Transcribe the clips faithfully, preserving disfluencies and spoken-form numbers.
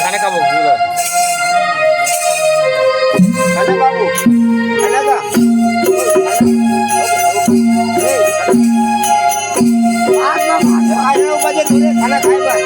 खाना खाबो, पूरा। खाना बाबू, खाना का? आज ना, आज नौ बजे तोरे खाना खाए बर।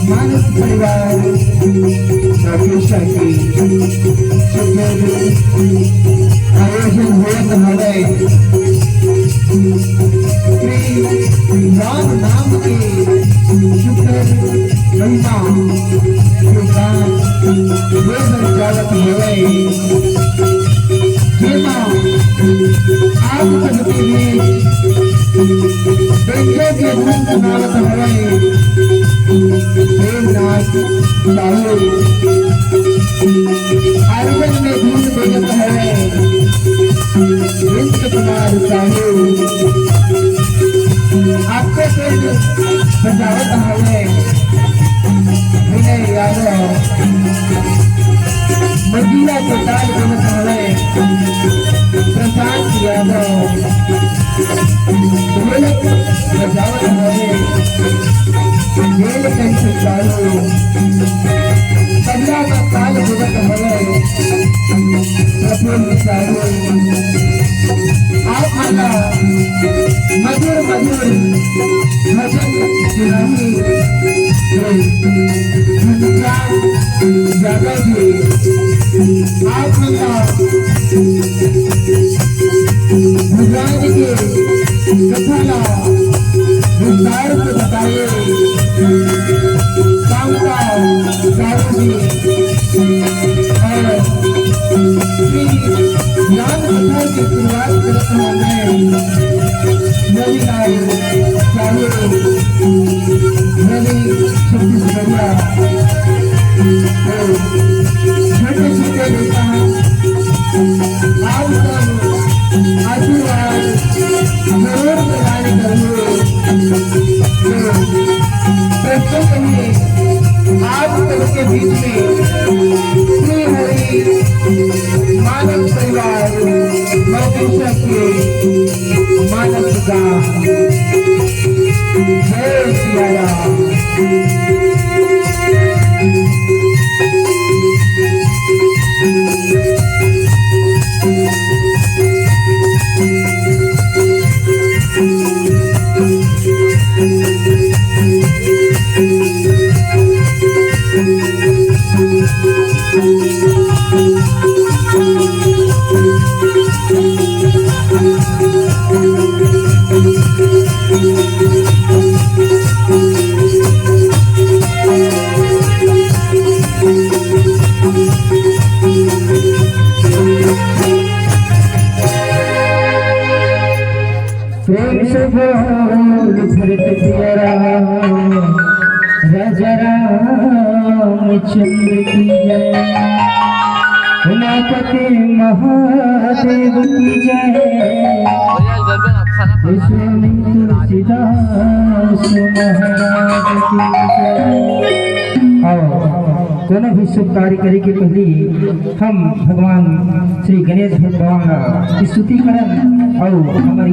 मानस परिवार राकेशा के सुखद आयोजन होत हवय। श्री राम नाम के सुखद महिमा के गान ये बर गावत हवय। जेमा आप सबके लिए बेंजो के धुन सुनावत हवय देवनाथ साहू। हारमोनियम में धुन बजत हवय विंद कुमार साहू। आपके बैंड बजावत हवय विनय यादव। मंजीरा के ताल बजत हवय प्रशांत यादव। ढोलक बजावत हवय नीलकंठ साहू। तबला का ताल बजत हवय प्रफुल्ल साहू। आप मन ला मधुर मधुर भजन सुनाही घनश्याम यादव जी। आप मन ला भगवान के कथा ला विस्तार से बताए कामता साहू जी। और श्री राम कथा की शुरुआत करत हूँ मैं रविलाल साहू, रवि छत्तीसगढ़िया। तो छोटे छोटे बेटा हैं, आप सब आशीर्वाद जरूर प्रदान करिए। तो प्रस्तुत है आप सबके बीच में श्री हरि मानस परिवार मौकेश्वर के मानस गान। जय सिया राम। प्रेम से बोल धरती पिया राम, राजा रामचंद्र की जय, उमापति महादेव की जय, स्वामी तुलसीदास महाराज की जय। और कोनो भी शुभ कार्य करे के पहली हम भगवान श्री गणेश भगवान की स्तुति करन अउ हमर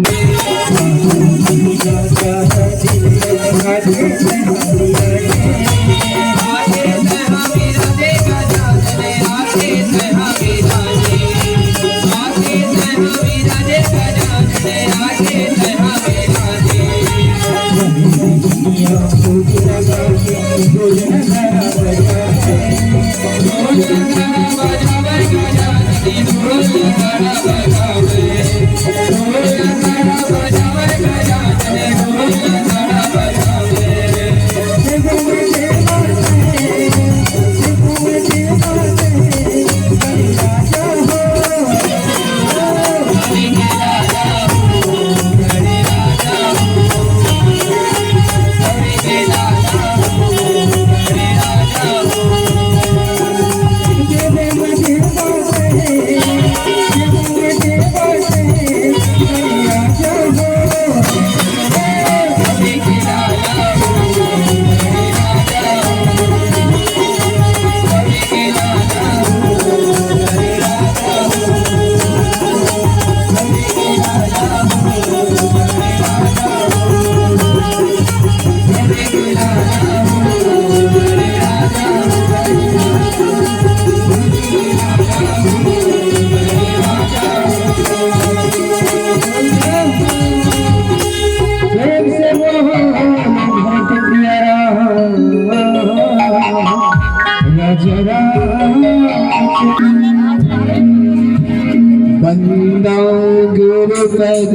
गुरुपद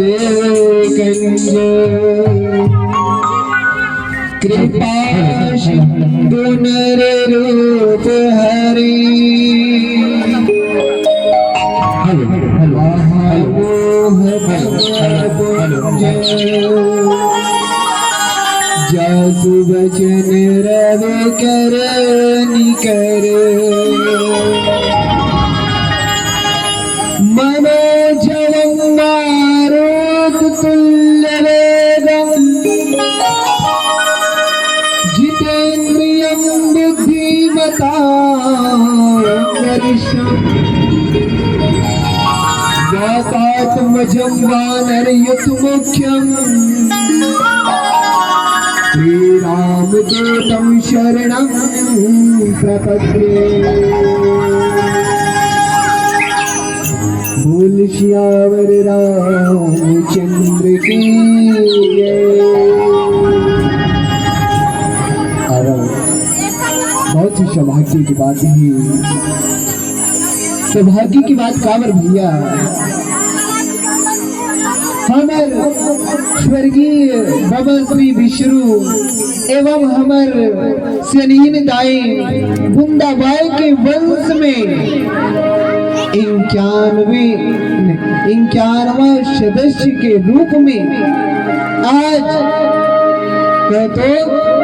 कंज कृपा सिंधु नर रूप Hari. Hello, hello, hello, hello, hello, hello. जासु बचन रवि कर निकर। मनोजवं मारुत तुल्य वेगं। जितेंद्रियं बुद्धिमतां वरिष्ठं। वातात्मजं वानरयुत मुख्यं। श्री रामदूतं शरणं प्रपद्ये। बोल सियावर रामचंद्र की जय। और बहुत ही सौभाग्य की बात है, सौभाग्य की बात काबर भैया, हमर स्वर्गीय बाबा श्री विष्णु एवं हमर सनीन दाई बुंदाबाई के वंश में इक्यानवे, इक्यानवा सदस्य के रूप में आज कह तो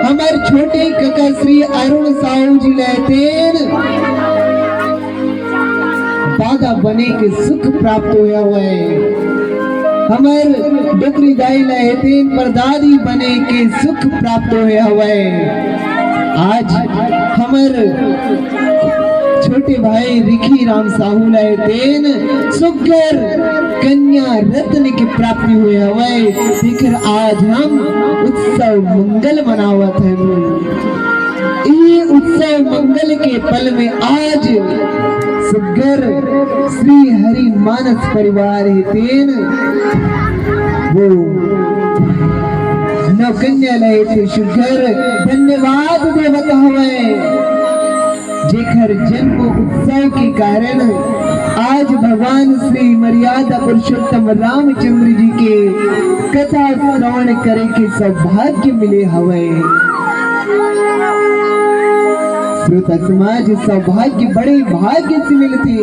हमर छोटे कका श्री अरुण साहू जी ल तेन दादा बने के सुख प्राप्त होय हवय। हमर डोकरी दाई ल तेन परदादी बने के सुख प्राप्त होय हवय। आज हमर छोटे भाई रिखी राम साहू ल तेन सुग्घर कन्या रत्न के प्राप्ति होय हवय, तेकर आज हम उत्सव मंगल मनावत हन। ये उत्सव मंगल के पल में आज सुग्घर श्री हरि मानस परिवार हे तेन वो नवकन्या ल हे ते सुग्घर धन्यवाद देवत हवय, जेकर जन्म उत्सव के कारण आज भगवान श्री मर्यादा पुरुषोत्तम रामचंद्र जी के कथा श्रवण करे के सौभाग्य मिले हवय। श्रोता समाज, सौभाग्य बड़े भाग्य से मिलथे।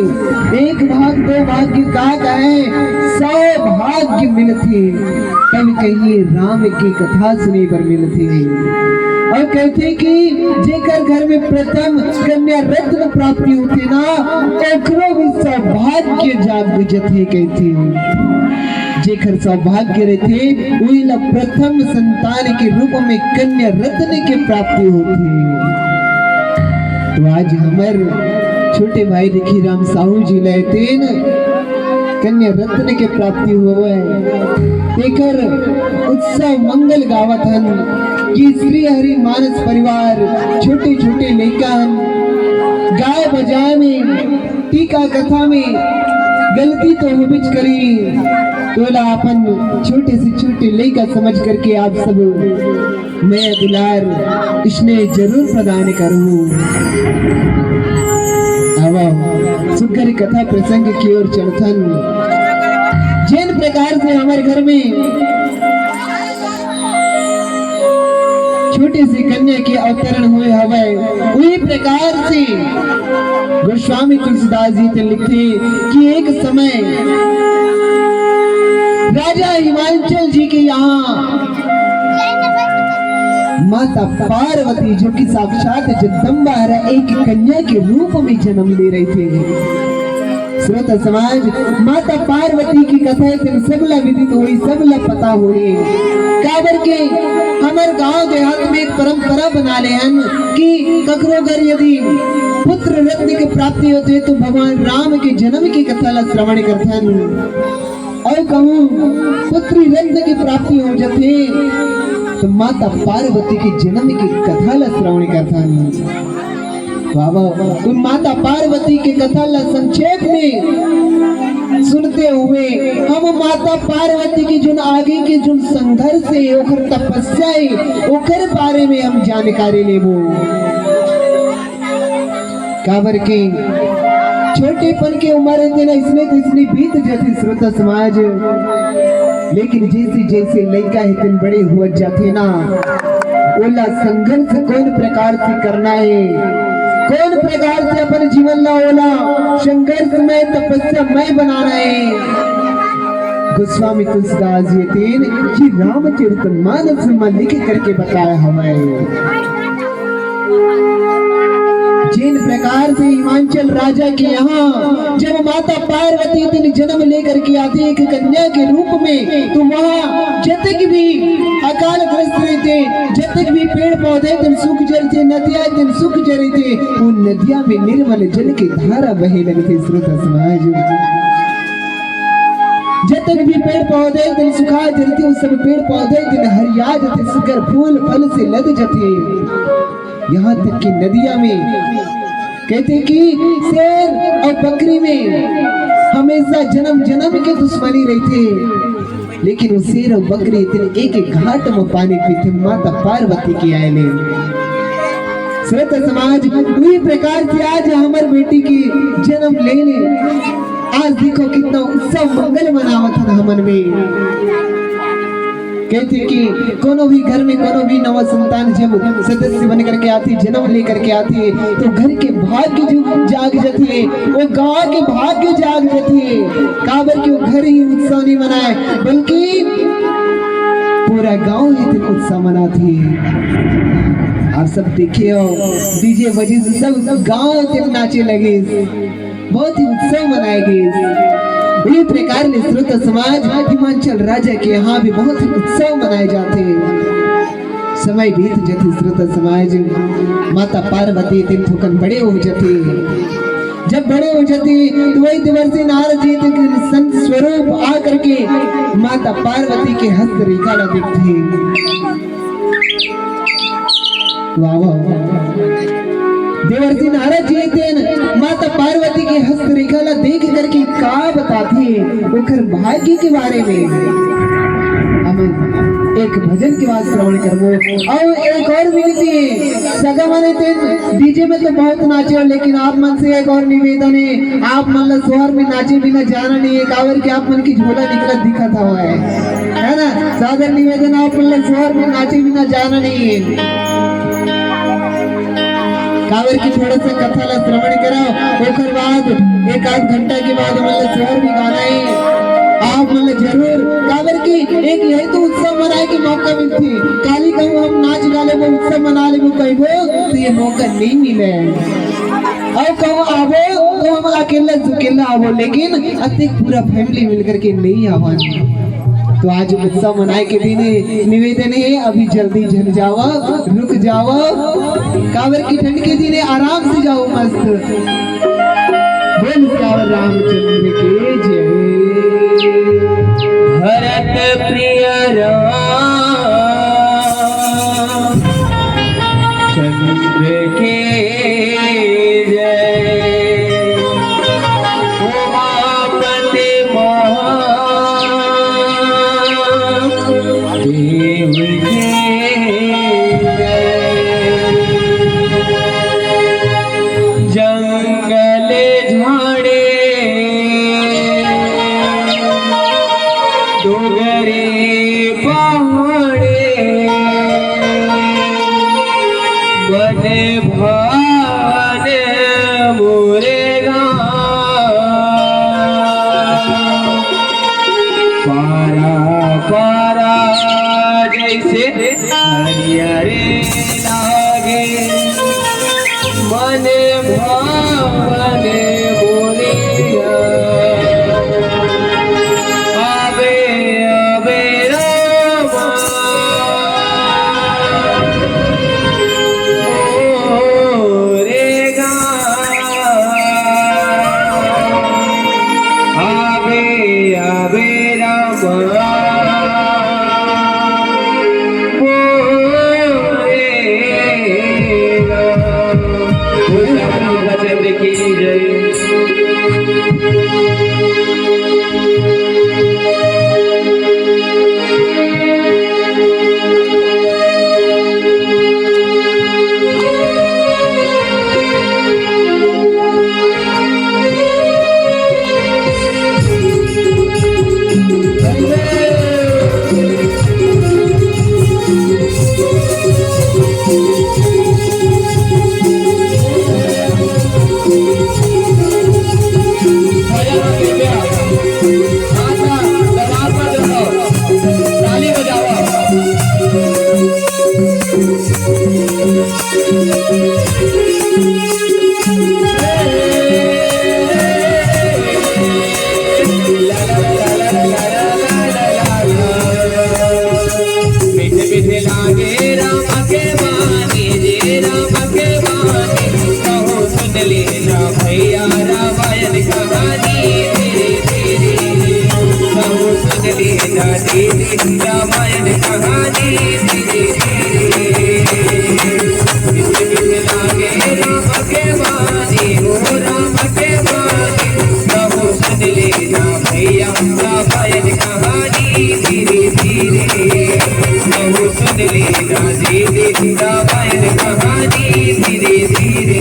एक भाग दो भाग्य का कहे, सौभाग्य मिलथे। तब कहिए राम के कथा सुने बर मिलथे। और कहथे कि जेकर घर में प्रथम कन्या रत्न प्राप्ति होथे ना, ओकरो भी सौभाग्य जाग जथे कहथे। जेकर सौभाग्य रहिथे, उही ला प्रथम संतान के रूप में कन्या रत्न के प्राप्ति होथे। तो आज हमर छोटे भाई रिखी राम साहू जी ल तेन कन्या रत्न के प्राप्ति होवय, तेकर उत्सव मंगल गावत हन कि श्री हरि मानस परिवार छोटे छोटे लइका हन, गाय बजाए में टीका कथा में गलती तो होबेच करी, तोला अपन छोटे से छोटे लइका समझ करके आप सब मया दुलार स्नेह जरूर प्रदान करहूं। आवव, सुग्घर कथा प्रसंग की ओर चलथन। जिन प्रकार से हमर घर में छोटे से कन्या के अवतरण होय हवय, उही प्रकार से गोस्वामी तुलसीदास जी ते लिखथे कि एक समय राजा हिमांचल जी के यहाँ माता पार्वती, जो कि साक्षात जगदम्बा हरे, एक कन्या के रूप में जन्म ले रहिथे। श्रोता समाज, माता पार्वती के कथा तेन सबला विदित होही, सबला पता होही। काबर के हमर गांव देहात में एक परंपरा बना ले हन कि ककरो घर यदि पुत्र रत्न के प्राप्ति होथे तो भगवान राम के जन्म के कथा ला श्रवण करथन। और कहूँ पुत्री रत्न के प्राप्ति हो जथे तो माता पार्वती के जन्म के कथा ला श्रवण करथन। बाबा, उन माता पार्वती के कथा ला संक्षेप में सुनते हुए हम माता पार्वती की जोन आगे के जोन संघर्ष हे, ओकर तपस्या हे, ओकर बारे में हम जानकारी लेबो। काबर के छोटेपन के उम्र हे तेन अइसने तइसने बीत जाथे श्रोता समाज। लेकिन जइसे जइसे लइका हे तेन बड़े होवत जाथे ना, ओला संघर्ष कोन प्रकार से करना हे, कोन प्रकार से अपन जीवन ला ओला संघर्षमय तपस्यामय बनाना हे। गोस्वामी तुलसीदास जी तेन ये रामचरित मानस म लिख करके बताय हवय। जेन प्रकार से हिमांचल राजा के यहाँ जब माता पार्वती तेन जन्म लेकर के आथे एक कन्या के रूप में, तो वहाँ जतक भी अकालग्रस्त रहिथे, जतक भी पेड़ पौधे तेन सूख जरथे, नदिया तेन सूख जरथे, वो नदिया में निर्मल जल के धारा बहे लगथे। श्रोता समाज, जतक भी पेड़ पौधे तेन सुखा जरथे, वो सब पेड़ पौधे तेन हरिया जथे, सुघर फूल फल से लद जथे। यहाँ तक कि नदिया में कहथे कि शेर अउ बकरी में हमेशा जनम जनम के दुश्मनी रहिथे, लेकिन वो शेर अउ बकरी तेन एक एक घाट म पानी पीथे, माता पार्वती के आय ले। श्रोता समाज, उही प्रकार से आज हमर बेटी के जनम ले ले, आज देखो कितना उत्सव मंगल मनावत हन हमन में। कहथे कि कोनो भी घर में कोनो भी नवा संतान जब सदस्य बन करके आथे, जनम लेकर के आथे, तो घर के भाग्य जो जाग जाथे, वो गांव के भाग्य जाग जाथे। काबर कि वो घर ही उत्सव नहीं मनाय, बल्कि पूरा गांव ही तेन उत्सव मनाथे। आप सब देखियो, डीजे बजिस, सब गांव तेन नाचे लगिस। बहुत ही उत्सव मनाय गे। इही प्रकार ले श्रोता समाज, हिमांचल राजा के यहाँ भी बहुत ही उत्सव मनाय जाथे। समय बीत जथे श्रोता समाज, माता पार्वती तेन थोकन बड़े हो जथे। जब बड़े हो जथे तो वही देवर्षि नारद जी तेन संत स्वरूप आ करके माता पार्वती के हस्त रेखा ला देखथे। वाह, वाह, वाह। देवर्षि नारद जी तेन माता पार्वती के हस्त रेखा ला देख करके का बताथे ओकर भाग्य के बारे में। हमन एक भजन के बाद श्रवण करबो। अउ एक और विनती हे, सगा मन तेन डीजे में तो बहुत नाचे हो, लेकिन आप मन से एक और निवेदन हे, आप मन ला सोहर में नाचे बिना जाना नहीं हे, काबर कि आप मन के झोला निकलत दिखत हवय। है ना? सादर निवेदन, आप मन ला सोहर में नाचे बिना जाना नहीं हे। काबर की थोड़ा सा कथा ला श्रवण कराओ, ओकर बाद एक आध घंटा के बाद हमन ला सोहर भी गाना हे। आप मन ला जरूर, काबर की एक यही तो उत्सव मनाए के मौका मिलथे। काली कहूँ हम नाच गा लेबो, उत्सव मना लेबो कहिबो, तो ये मौका नहीं मिले। अउ कहूँ आबो तो हम अकेला दुकेला आबो, लेकिन अतेक पूरा फैमिली मिल करके नहीं आवन। तो आज उत्सव मनाए के दिन हे, निवेदन हे, अभी जल्दी झन जावा, रुक जावा, काबर की ठंड के दिन हे, आराम से जाओ मस्त। बोल सियावर रामचंद्र के जय। भरत प्रिय राम चंद्र के जय। उमापति महादेव के जय। जंगल झाड़े डोंगरे पहाड़े, बन भावन मोरे गाँव। पारा पारा जैसे हरियर लागे, मन भावन बोलिया। आवे आवे रामा, ओ रे गा। आवे आवे रामा, ओ रे गा। बोल राम रामचंद्र की जय। रामायण कहानी धीरे धीरे। लागे राम के बानी हो, राम के बानी। कहूँ सुन लेना भैया रामायण कहानी धीरे धीरे। कहूँ सुन लेना दीदी रामायण कहानी धीरे धीरे।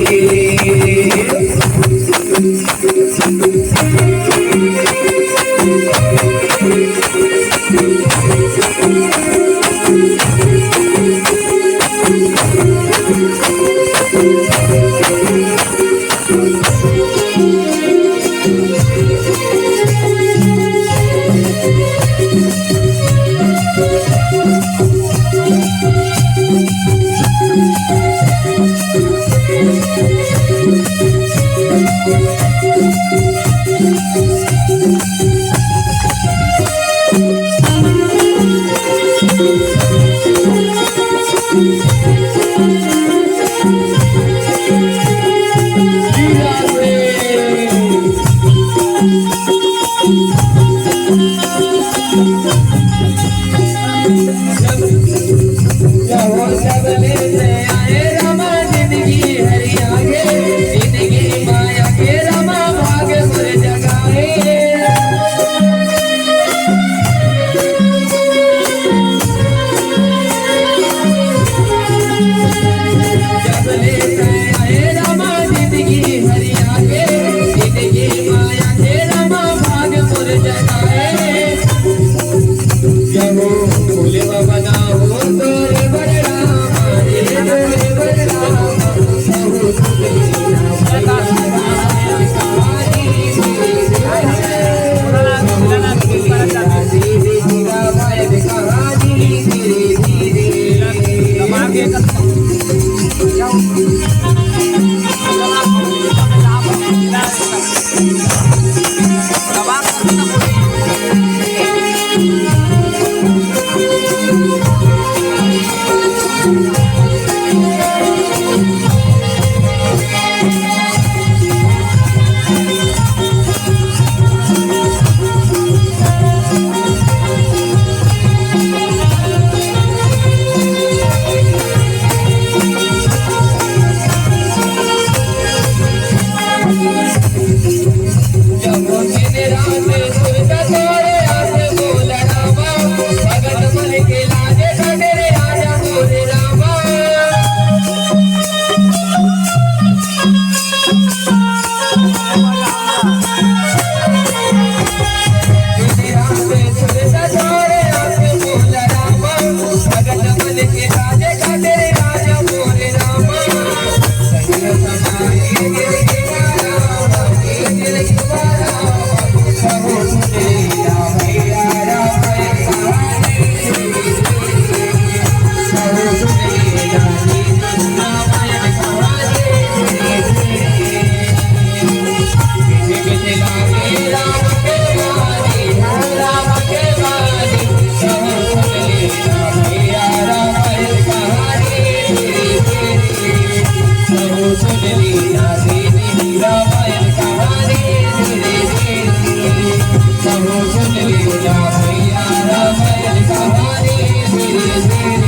कहूँ सुन लेना भैया रामायण कहानी धीरे धीरे।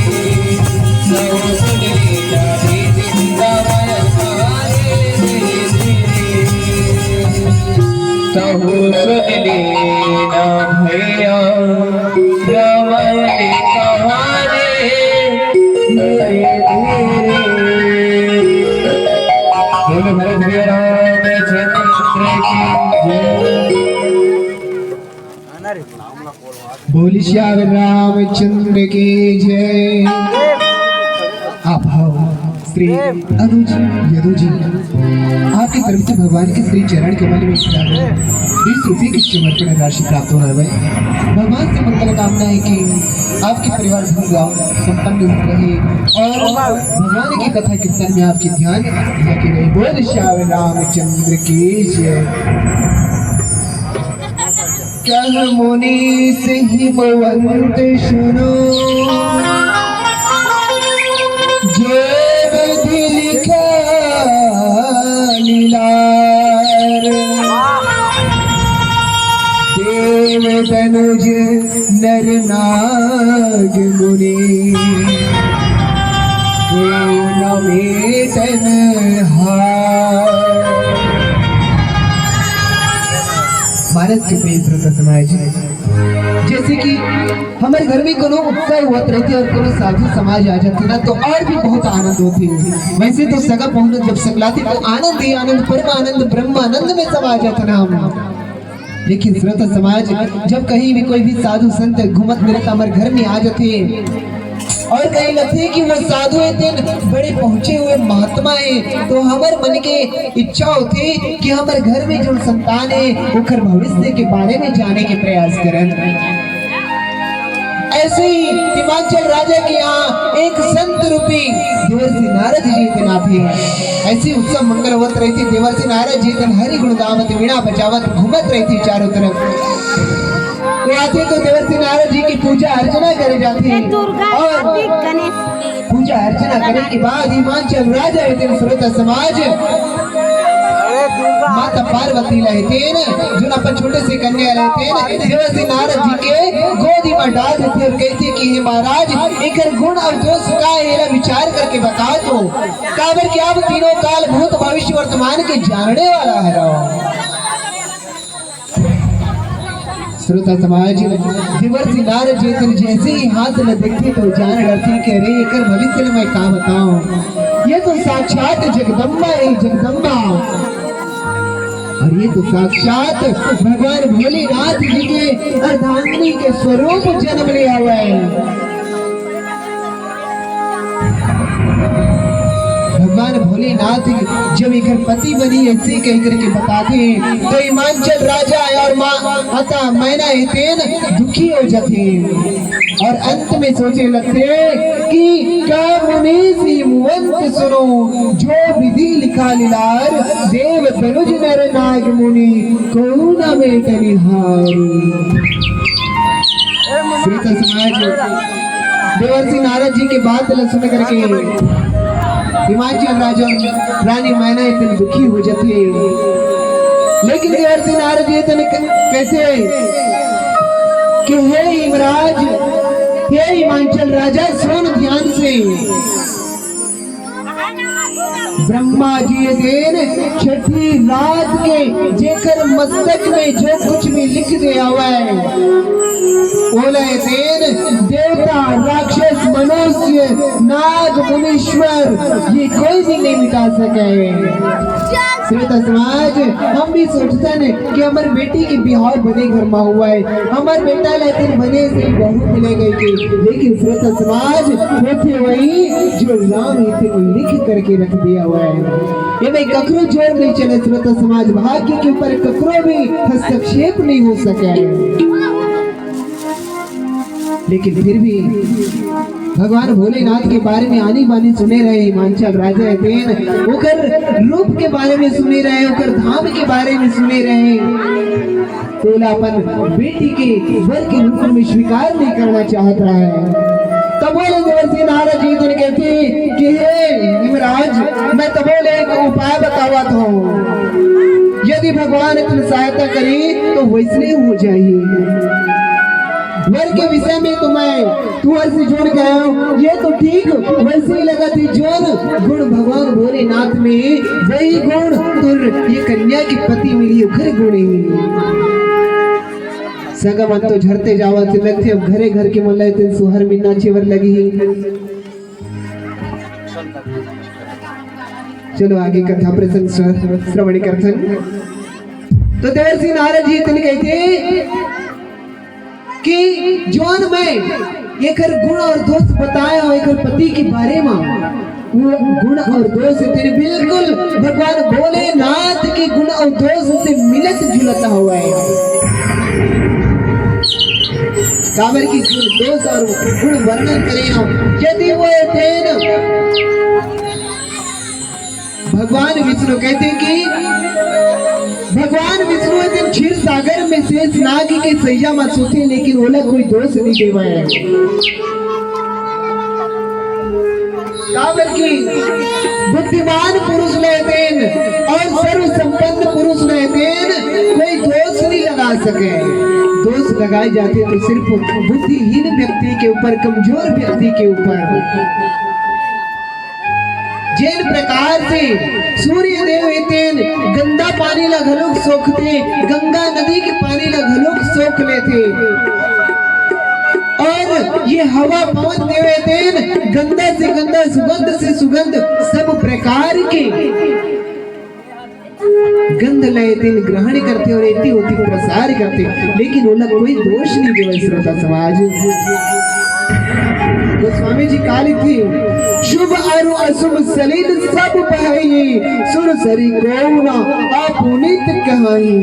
बोलो भरत भैया रामचंद्र की जय। बोल सियावर रामचंद्र की जय। आप हो श्री अनु जी, यदु जी, आपके तरफ से भगवान के श्री चरण कमल में इक्यावन बीस रुपये की समर्पण राशि प्राप्त हो रहा है। भगवान से मंगल कामना है कि आपके परिवार धन धान्य संपन्न हो रहे और भगवान की कथा कीर्तन में आपकी ध्यान लगे रहे। बोल सियावर रामचंद्र की जय। कह मुनीस हिमवंत सुनो, जो विधि लिखा लीलार। देव तनुज नर नाग मुनि को न मेटन हार। मानस के प्रिय श्रोता समाज, जैसे कि हमर घर में कोनो उत्सव होत रहिथे और कोनो साधु समाज आ जाथे ना, तो और भी बहुत आनंद होथे। वैसे तो सगा पहुना जब सकलाथे तो आनंद ही आनंद, परम आनंद, ब्रह्मानंद में समा जाथन हम। लेकिन श्रोता समाज, जब कहीं भी कोई भी साधु संत घूमत फिरत हमर घर में आ जाथे और कहे लगथे कि वो साधु हे तेन बड़े पहुंचे हुए महात्मा हे, तो हमर मन के इच्छा होथे कि हमर घर में जो संतान हे ओकर भविष्य के बारे में जाने के प्रयास करन। ऐसे ही हिमाचल राजा के यहाँ एक संत रूपी देवर्षि नारद जी तेन आथे। ऐसे उत्सव मंगल होत रहिथे, देवर्षि नारद जी तेन हरि गुण गावत, वीणा बजावत घूमत रहिथे चारों तरफ। तो आथे तो देवर्षि नारद जी की पूजा अर्चना करे जाथे। हे दुर्गा, और कार्तिक, गणेश। पूजा अर्चना करे के बाद हिमाचल राजा हे तेन श्रोता समाज, माता पार्वती ला हे तेन, जोन अपन छोटे से कन्या ला हे तेन, देवर्षि नारद जी के गोदी में डाल देथे और कहथे कि हे महाराज, एकर गुण और दोष का हे, एला विचार करके बताओ तो, काबर कि आप तीनों काल, भूत, भविष्य, वर्तमान के जानने वाला हरव। श्रोता समाज, देवर्षि नारद जी तेन जैसे ही हाथ ला देखथे तो जान डरथे कि अरे, एकर भविष्य ला मैं का बताऊं, ये तो साक्षात जगदम्बा हे, जगदम्बा। और ये तो साक्षात भगवान भोलेनाथ जी के अर्धांगिनी के स्वरूप जन्म ले हवय। भगवान भोलेनाथ जब एकर पति बनी, ऐसे कह करके बताथे, तो हिमांचल राजा और माँ अता मैना हे तेन दुखी हो जाथे और अंत में सोचे लगथे कि का मुनीसी मुवंत सुनो, जो विधि लिखा लीलार, देव तनुज नर नाग मुनि को न मेटनि हार। श्रोता समाज, देवर्षि नारद जी के बात ला सुन करके हिमांचल राजा रानी मैना इतनी दुखी हो जाथे। लेकिन देवर्षि नारद जी इतने क-, कहथे कि हे हिमराज, हे हिमांचल राजा, सुन ध्यान से। ब्रह्मा जी हे तेन छठी रात के जेकर मस्तक में जो कुछ भी लिख दे हवय, ओला हे तेन देवता, राक्षस, मनुष्य, नाग, मुनीश्वर, ये कोई भी नहीं मिटा सके। श्रोता समाज, हम भी सोचथन कि हमर बेटी के बिहाव बने घर मा हुआ हे, हमर बेटा ला तेन बने से बहू मिले कहिके, लेकिन श्रोता समाज, होथे वही जो राम हे तेन लिख करके रख दिया हुआ हे। एमे ककरो जोर नहीं चले श्रोता समाज, भाग्य के ऊपर ककरो भी हस्तक्षेप नहीं हो सके। लेकिन फिर भी भगवान भोलेनाथ के बारे में आनी बानी सुने रहे हिमांचल राजा हे तेन, ओकर रूप के बारे में सुने रहे, ओकर धाम के बारे में सुने रहे, तो ओला अपन बेटी के वर के रूप में स्वीकार नहीं करना चाहत रहे। तब बोले देवर्षि नारद जी तेन कहथे कि हे हिमराज, मैं तब बोले एक उपाय बतावत हूँ, यदि भगवान इतनी सहायता करी तो वैसने हो जाही। वर के विषय में तो मैं तुहर से जोड़ के आया हूँ, ये तो ठीक वैसे ही लगथे, जोन गुण भगवान भोलेनाथ में, वही गुण तोर ये कन्या के पति मिली, ओखर गुण ही। सगा मन तो झरते जावत लगथे, अब घरे घर के मन ला तेन सुहर मिलना चेवर लगी ही। चलो आगे कथा प्रसंग स्र-, श्रवण करथन। तो देवर्षि नारद जी तेन कहथे कि जोन मैं एकर गुण और दोष बताए हूँ एकर पति के बारे में, वो गुण और दोष तेन बिल्कुल भगवान भोलेनाथ के गुण और दोष से मिलत जुलत हुआ हे। काबर की गुण दोष और गुण वर्णन करे हूँ, यदि वो हे तेन भगवान विष्णु कहथे कि भगवान विष्णु हे तेन क्षीर सागर में शेष नाग के सैया में सोथे, लेकिन ओला कोई दोष नहीं देवय। काबर की बुद्धिमान पुरुष ला हे तेन और सर्व संपन्न पुरुष ला हे तेन कोई दोष नहीं लगा सके। दोष लगाए जाथे तो सिर्फ बुद्धिहीन व्यक्ति के ऊपर, कमजोर व्यक्ति के ऊपर। जेन प्रकार से सूर्य देव हे तेन गंदा पानी ला घलोक सोखथे, गंगा नदी के पानी ला घलोक सोख लेथे। और ये हवा पवन देव हे तेन गंदा से गंदा, सुगंध से सुगंध, सब प्रकार के गंध ला ए तेन ग्रहण करथे और एती ओती प्रसार करथे, लेकिन ओला कोई दोष नहीं देवय। श्रोता समाज, गोस्वामी जी का लिखथे, शुभ अरु अशुभ सलिल सब बहई, सुर सरी को ना अपुनीत कहाई।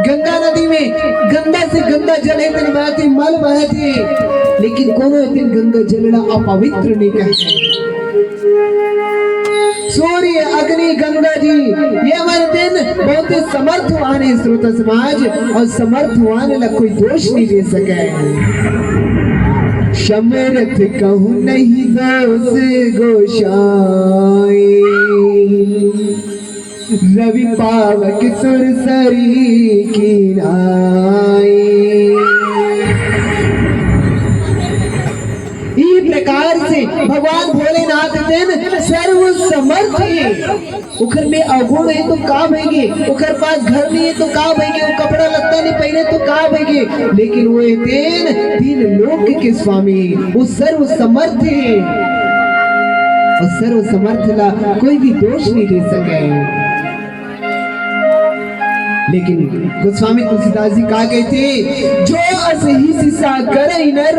गंगा नदी में गंदा से गंदा जल हे तेन बहत हे, मल बहत हे, लेकिन कोनो ए तेन गंगा जल ला अपवित्र नहीं कहे। सूर्य, अग्नि, गंगा जी, ये मन तेन बहुत ही समर्थवान हे श्रोता समाज, और समर्थवान ला कोई दोष नहीं दे सके। समर्थ कहूँ नहीं दोष गोसाई, रवि पावक सुर सरी की नाई। ई प्रकार से भगवान भोलेनाथ तेन सर्व समर्थ हे। ओकर में अवगुण हे तो का भइगे, ओकर पास घर नहीं हे तो का भइगे, वो कपड़ा लत्ता नहीं पहने तो का भइगे, लेकिन वो हे तेन तीन लोक के स्वामी, वो सर्व समर्थ हे। और सर्व समर्थ ला कोई भी दोष नहीं दे सके। लेकिन गोस्वामी तुलसीदास जी का कहते, जो अस हिस सा करई नर,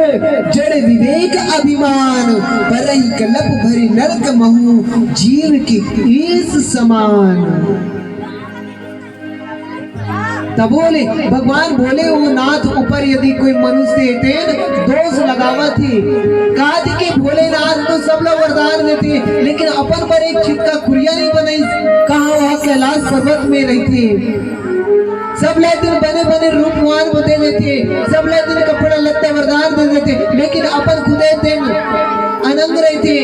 जड़ विवेक अभिमान, परई कलप भरि नरक महु, जीव की ईस समान। तब बोले भगवान भोले वो नाथ ऊपर यदि कोई मनुष्य हे तेन दोष लगावत हे, काद के भोलेनाथ तो सब ला वरदान देथे, लेकिन अपन बर एक छितका कुरिया नहीं बनाइस, कहाँ वहाँ कैलाश पर्वत में रहिथे। सब ला ए तेन बने बने रूपवान बते देथे, सब ला ए तेन कपड़ा लत्ता वरदान दे देथे, लेकिन अपन खुदे तेन अनंग रहिथे,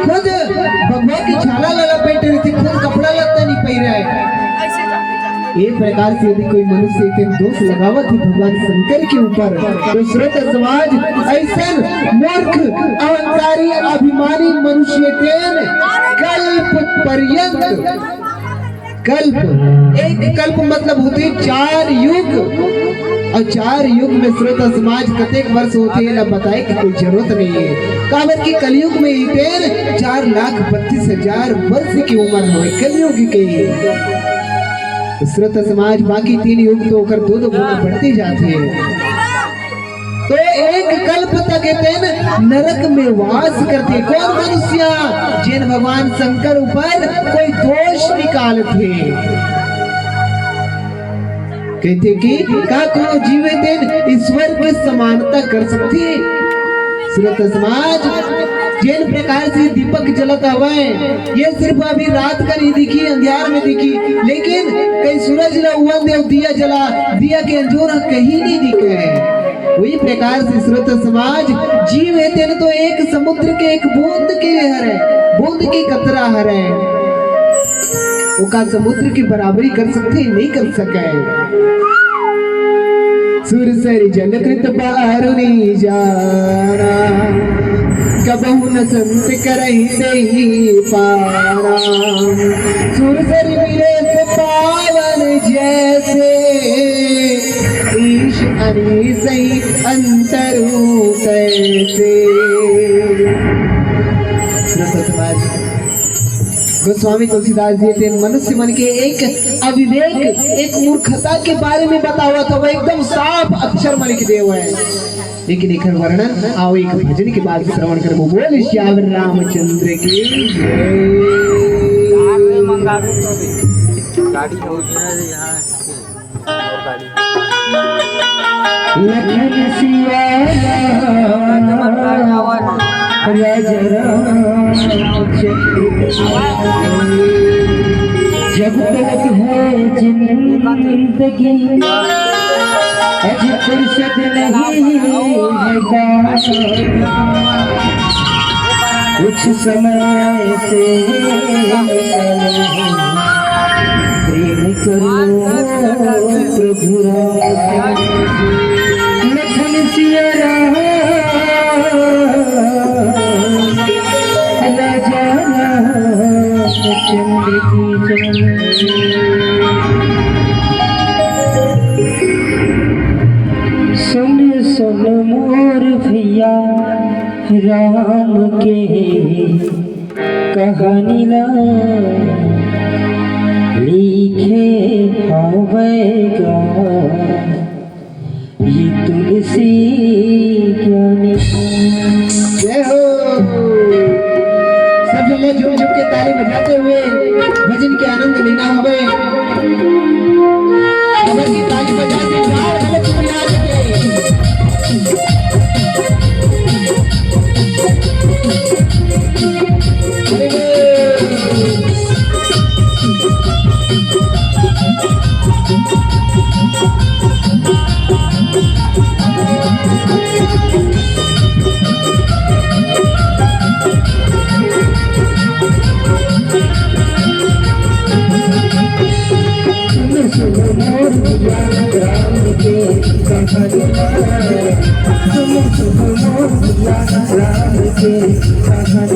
खुद भगवा के छाला ला लपेटे रहिथे, खुद कपड़ा लत्ता नहीं पहिरे। ये प्रकार से यदि कोई मनुष्य तेन दोष लगावत हे भगवान शंकर के ऊपर, तो श्रोता समाज, ऐसन मूर्ख, अहंकारी, अभिमानी मनुष्य तेन कल्प पर्यंत, कल्प, एक कल्प मतलब होथे चार युग, और चार युग में श्रोता समाज कतेक वर्ष होथे, एला बताए के कोई जरूरत नहीं हे, काबर कि कलयुग में ही तेन चार लाख बत्तीस हजार वर्ष की उम्र हवे कलयुग के। श्रोता समाज, बाकी तीन युग तो ओकर दो दो गुना बढ़ते जाथे। तो एक कल्प तक ए तेन नरक में वास करथे। कौन मनुष्य? जेन भगवान शंकर ऊपर कोई दोष निकालथे। कहथे कि का कोनो जीव ए तेन ईश्वर के समानता कर सकथे? श्रोता समाज, जेन प्रकार से दीपक जलत हवय, ये सिर्फ अभी रात का नहीं दिखी, अंधियार में दिखी, लेकिन कहीं सूरज ला उगन देव दिया जला, दिया के अंजोर कहीं नहीं दिखे। वही प्रकार से श्रोता समाज, जीव हे तेन तो एक समुद्र के एक बूंद के हरे, बूंद के कतरा हरे। ओका समुद्र की बराबरी कर सकथे? नहीं कर सके। सुर सरि जल कृत बारु नी जाना, कबहु न संत करहि देहि पाना। सुर सरि मिले से पावन जैसे, ईश अनीसहि अंतरू तैसे। श्रोता समाज, गोस्वामी तुलसीदास जी तेन मनुष्य मन के एक अविवेक, एक मूर्खता के बारे में बतावत हवय, एकदम साफ अक्षर में लिख दे हवय। लेकिन एकर वर्णन आओ एक भजन के बाद श्रवण करबो। बोल श्याम रामचंद्र की जय। गाड़ी हो गया है यहाँ। लखन सिया राम, राजा रामचंद्र। जब तक है जिंदगी, अज फुर्सत नहीं है गाना। कुछ समय ऐसे निकालो, प्रेम कर लो प्रभु राम। लखन सिया राम, राजा रामचंद्र की जय। सुन सुन मोर भैया राम के कहानी ला लिखे हवय गा ये तुलसी ज्ञानी। जय हो। सब झन ला झूम झूम के ताली बजाते हुए भजन के आनंद लेना हवे। अगर ये ताली बजा के प्यार वाले तुम याद के। अरे वाह। सुन सुन मोर भैया राम के कहानी, सुन सुन मोर भैया राम के कहानी।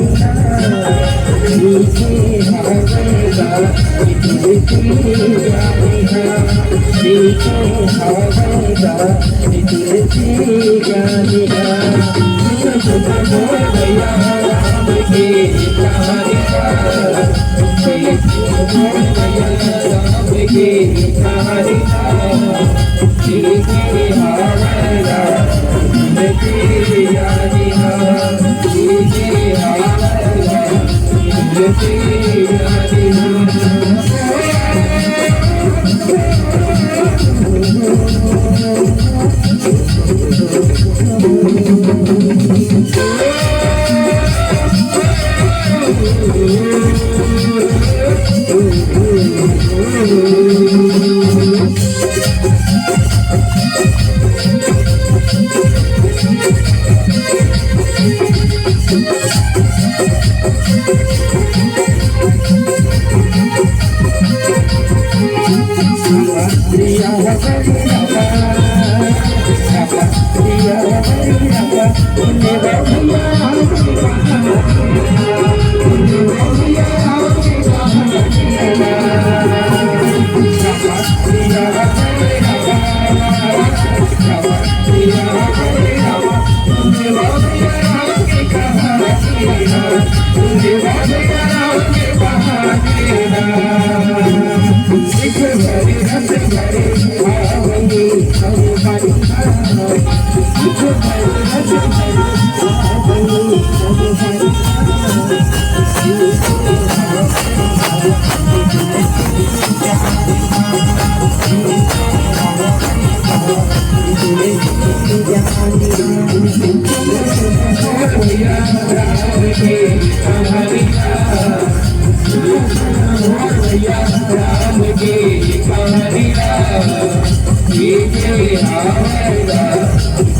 लिखे हवय गा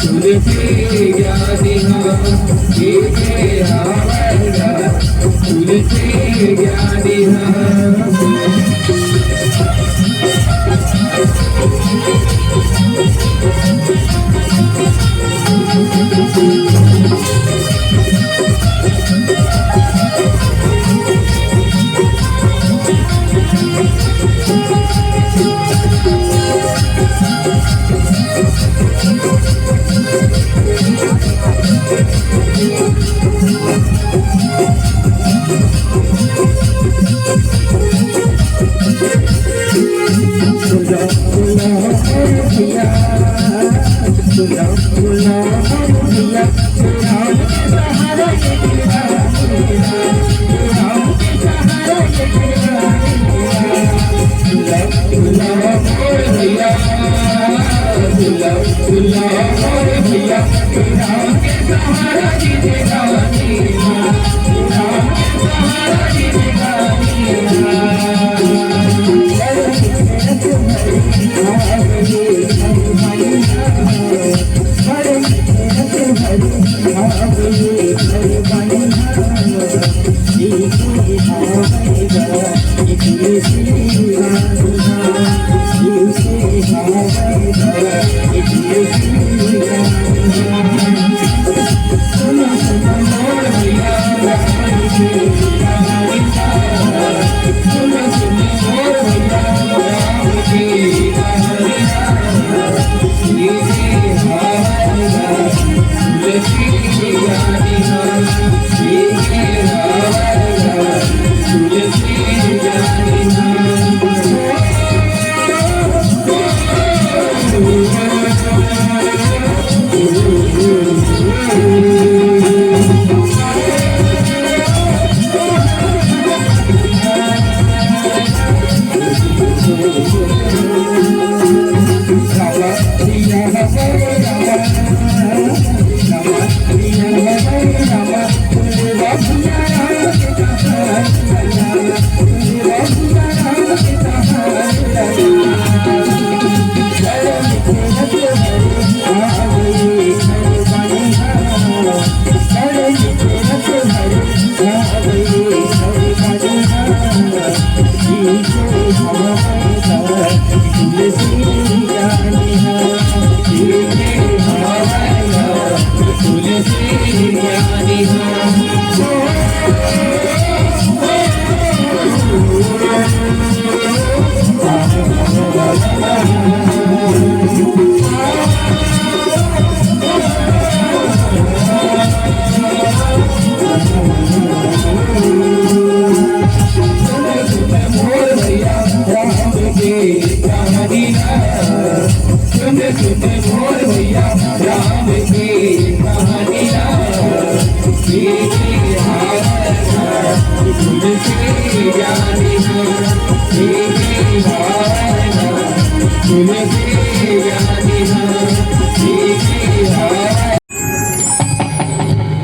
तुलसी ज्ञानी हा, लिखे हवय गा तुलसी ज्ञानी हा। सुन सुन मोर भैया राम के कहानी हा।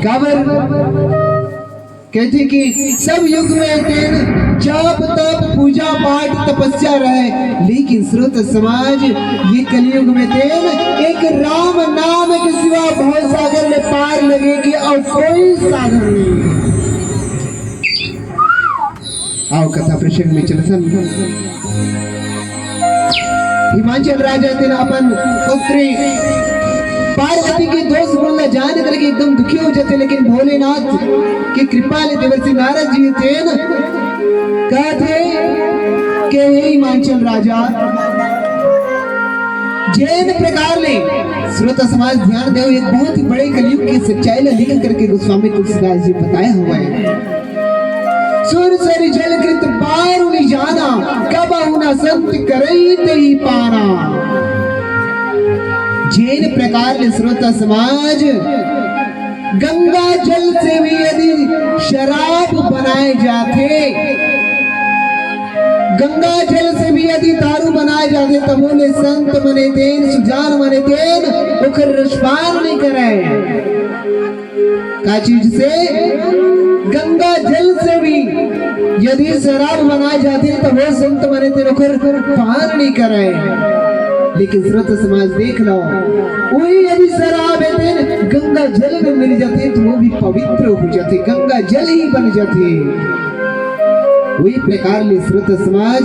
काबर कहथे कि सब युग में तेन जाप, तप, पूजा, पाठ, तपस्या रहे, लेकिन श्रोता समाज, ये कलयुग में तेन एक राम नाम के सिवा भव सागर ले पार लगे के अउ कोई साधन नहीं। आओ कथा प्रसंग में चलथन। हिमांचल राजा तेन अपन पुत्री पार्वती के दोष गुण ला जान करके एकदम दुखी हो जाथे, लेकिन भोलेनाथ के कृपा ले देवर्षि नारद जी तेन कहथे कि हे हिमांचल राजा, जेन प्रकार ले, श्रोता समाज ध्यान देव, एक बहुत ही बड़े कलयुग के सच्चाई ला लिख करके गोस्वामी तुलसीदास जी बताए हुए हैं। सुर सरि जल कृत बारु नि जाना, कबहु न संत करई तहि पाना। जेन प्रकार ले श्रोता समाज, गंगा जल से भी यदि शराब बनाए जाथे, गंगा जल से भी यदि दारू बनाए जाथे, तभो ले संत मने तेन, सुजान मने तेन, ओकर रसपान नहीं करे। का चीज से? गंगा जल से भी यदि शराब बनाए जाथे, तभो संत मने तेन ओकर पान नहीं करे। लेकिन श्रोता समाज देख लो, वही यदि शराब हे तेन गंगा जल में मिल जाथे, तो वो भी पवित्र हो जाथे, गंगा जल ही बन जाथे। वही प्रकार ले श्रोता समाज,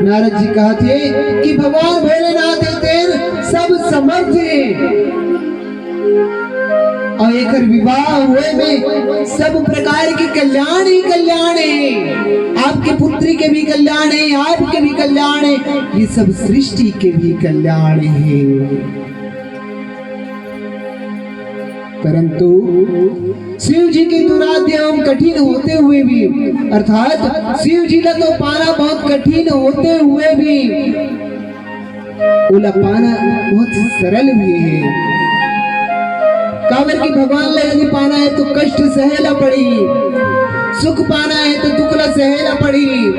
नारद जी कहथे कि भगवान भोलेनाथ हे तेन सब समर्थ हे। अउ एकर विवाह होए में सब प्रकार के कल्याण ही कल्याण हे। आपके पुत्री के भी कल्याण हे, आपके भी कल्याण हे, ये सब सृष्टि के भी कल्याण हे। परंतु शिव जी के दुराध्य एवं कठिन होते हुए भी, अर्थात शिव जी ला तो पाना बहुत कठिन होते हुए भी ओला पाना बहुत सरल भी हे। काबर कि भगवान ला यदि पाना हे तो कष्ट सहे ला पड़ही, सुख पाना हे तो दुख ला सहे ला पड़ही।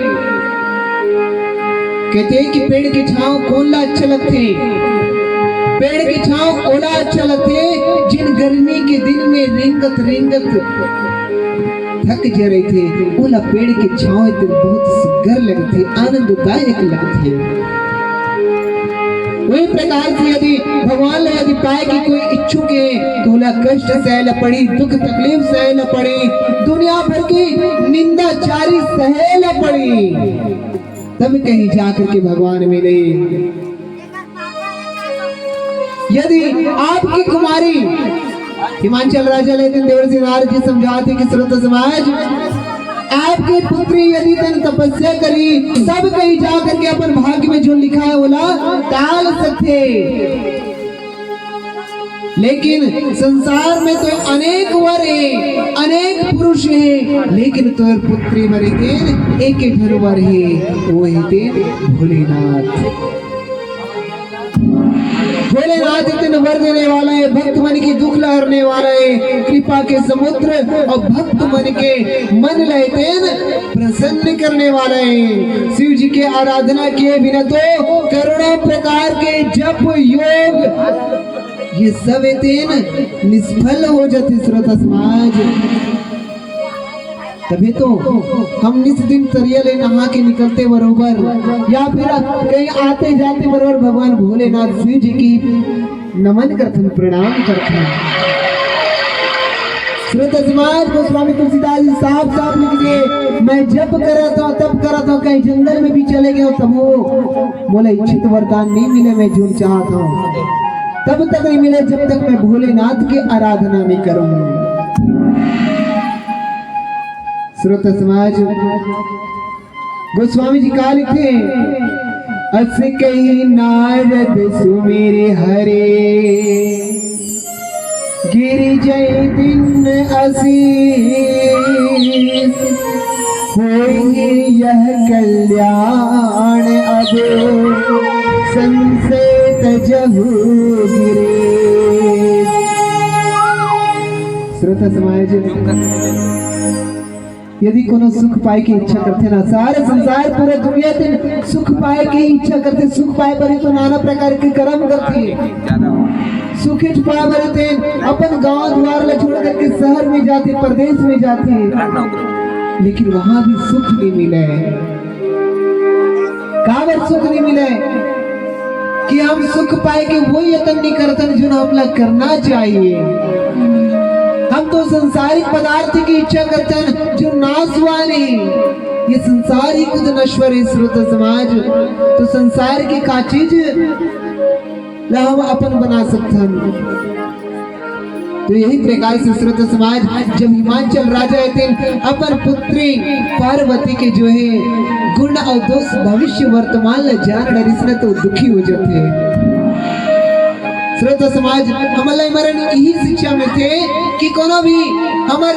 कहथे कि पेड़ के छांव कोन ला अच्छा लगथे? पेड़ के छांव ओला अच्छा लगथे, जेन गर्मी के दिन में रेंगत रेंगत थक गे रहिथे, ओला पेड़ के छांव एकदम बहुत सुग्घर लगथे, आनंददायक लगथे। वही प्रकार से यदि भगवान ला यदि पाए कि कोई इच्छुक हे, तो ओला कष्ट सहे ला पड़ी, दुख तकलीफ सहे ला पड़ी, दुनिया भर की निंदा चारी सहे ला पड़ी, तब कहीं जा करके भगवान मिले। यदि आपकी कुमारी, हिमांचल राजा लेकिन देवर सिंह नारद जी समझाते कि श्रोता समाज, आपकी पुत्री यदि तन तपस्या करी, तब कहीं जा करके अपन भाग्य में जो लिखा है, ओला टाल सकथे। लेकिन संसार में तो अनेक वर हे, अनेक पुरुष हे, लेकिन तोर पुत्री बर तेन एक ठन वर हे, वो हे तेन भोलेनाथ। भोलेनाथ इतने वर देने वाला है, भक्त मन की दुख ला हरने वाला है, कृपा के समुद्र और भक्त मन के मन ला तेन प्रसन्न करने वाला है। शिव जी के आराधना किए बिना तो करोड़ों प्रकार के जप योग ये सब तेन निष्फल हो जाते, श्रोता समाज। तभी तो हम निस दिन तरिया ले नहा के निकलते बरोबर या फिर कहीं आते जाते बरोबर भगवान भोलेनाथ शिव जी की नमन करथन, प्रणाम करथन। श्रोता समाज, गोस्वामी तुलसीदास जी साफ साफ लिख दिए, मैं जप करत हूँ, तप करत हूँ, कहीं जंगल में भी चले गए हूँ, तब वो मोला इच्छित वरदान नहीं मिले, मैं जो चाहत हूँ तब तक नहीं मिले जब तक मैं भोलेनाथ की आराधना नहीं करूँ। श्रोता समाज, गोस्वामी जी का लिखते हैं, अस कही नारद सुमिर हरे, गिर जय दिन असीस, होई यह कल्याण अब संशय तजहु गिरे। श्रोता समाज, यदि कोनो सुख पाए के इच्छा करथे ना, सारे संसार, पूरा दुनिया तेन सुख पाए के इच्छा करथे, सुख पाए बर तो नाना प्रकार के कर्म करथे। सुख पाए बर तेन अपन गांव द्वार ला छोड़ करके शहर में जाथे, प्रदेश में जाथे, लेकिन वहां भी सुख नहीं मिले। काबर सुख नहीं मिले कि हम सुख पाए के वो यतन नहीं करतन जो हमला करना चाहिए। हम तो संसारिक पदार्थ की इच्छा करतन जो नाशवान है। ये संसार ही खुद नश्वर है, श्रोता समाज। तो संसार की का चीज ला हम अपन बना सकथन। तो यही प्रकार से श्रोता समाज, जब हिमांचल राजा हे तेन अपन पुत्री पार्वती के जो है गुण और दोष भविष्य वर्तमान ला जान डरिस न तो दुखी हो जाथे। श्रोता समाज, हमन ला मरण यही शिक्षा मिलथे कि कोनो भी हमर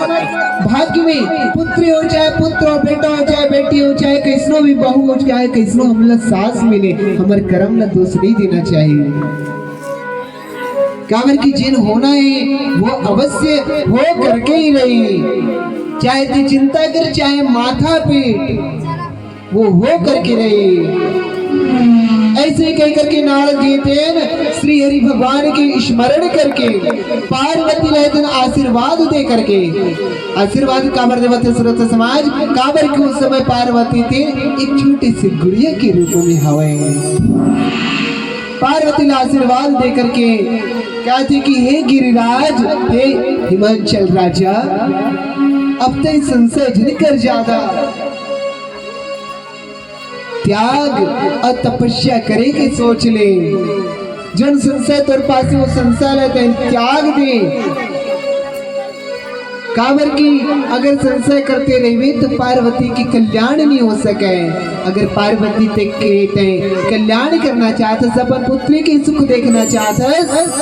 भाग्य में पुत्री हो, चाहे पुत्र हो, बेटा हो, चाहे बेटी हो, चाहे कैसनो भी बहू हो, चाहे कैसनो हमला सास मिले, हमर कर्म ला दोष नहीं देना चाहिए। काबर कि जेन होना है वो अवश्य हो करके ही रही, चाहे तू चिंता कर चाहे माथा पीट, वो हो करके रही। ऐसे कह करके नारद जी तेन श्री हरि भगवान के स्मरण करके पार्वती ला तेन आशीर्वाद दे करके, आशीर्वाद काबर देवत हे श्रोता समाज, काबर कि उस समय पार्वती तेन एक छोटे से गुड़िया के रूप में हवय। पार्वती ला आशीर्वाद दे करके कहथे कि हे गिरिराज, हे हिमांचल राजा, अब तैं संशय झन कर ज्यादा, त्याग और तपस्या करे के सोच ले। जोन संशय तोर पास हे, वो संशय ला तैं त्याग दे। काबर कि अगर संशय करते रहिबे तो पार्वती के कल्याण नहीं हो सके। अगर पार्वती ते के तैं कल्याण करना चाहत हस, अपन पुत्री के सुख देखना चाहत हस,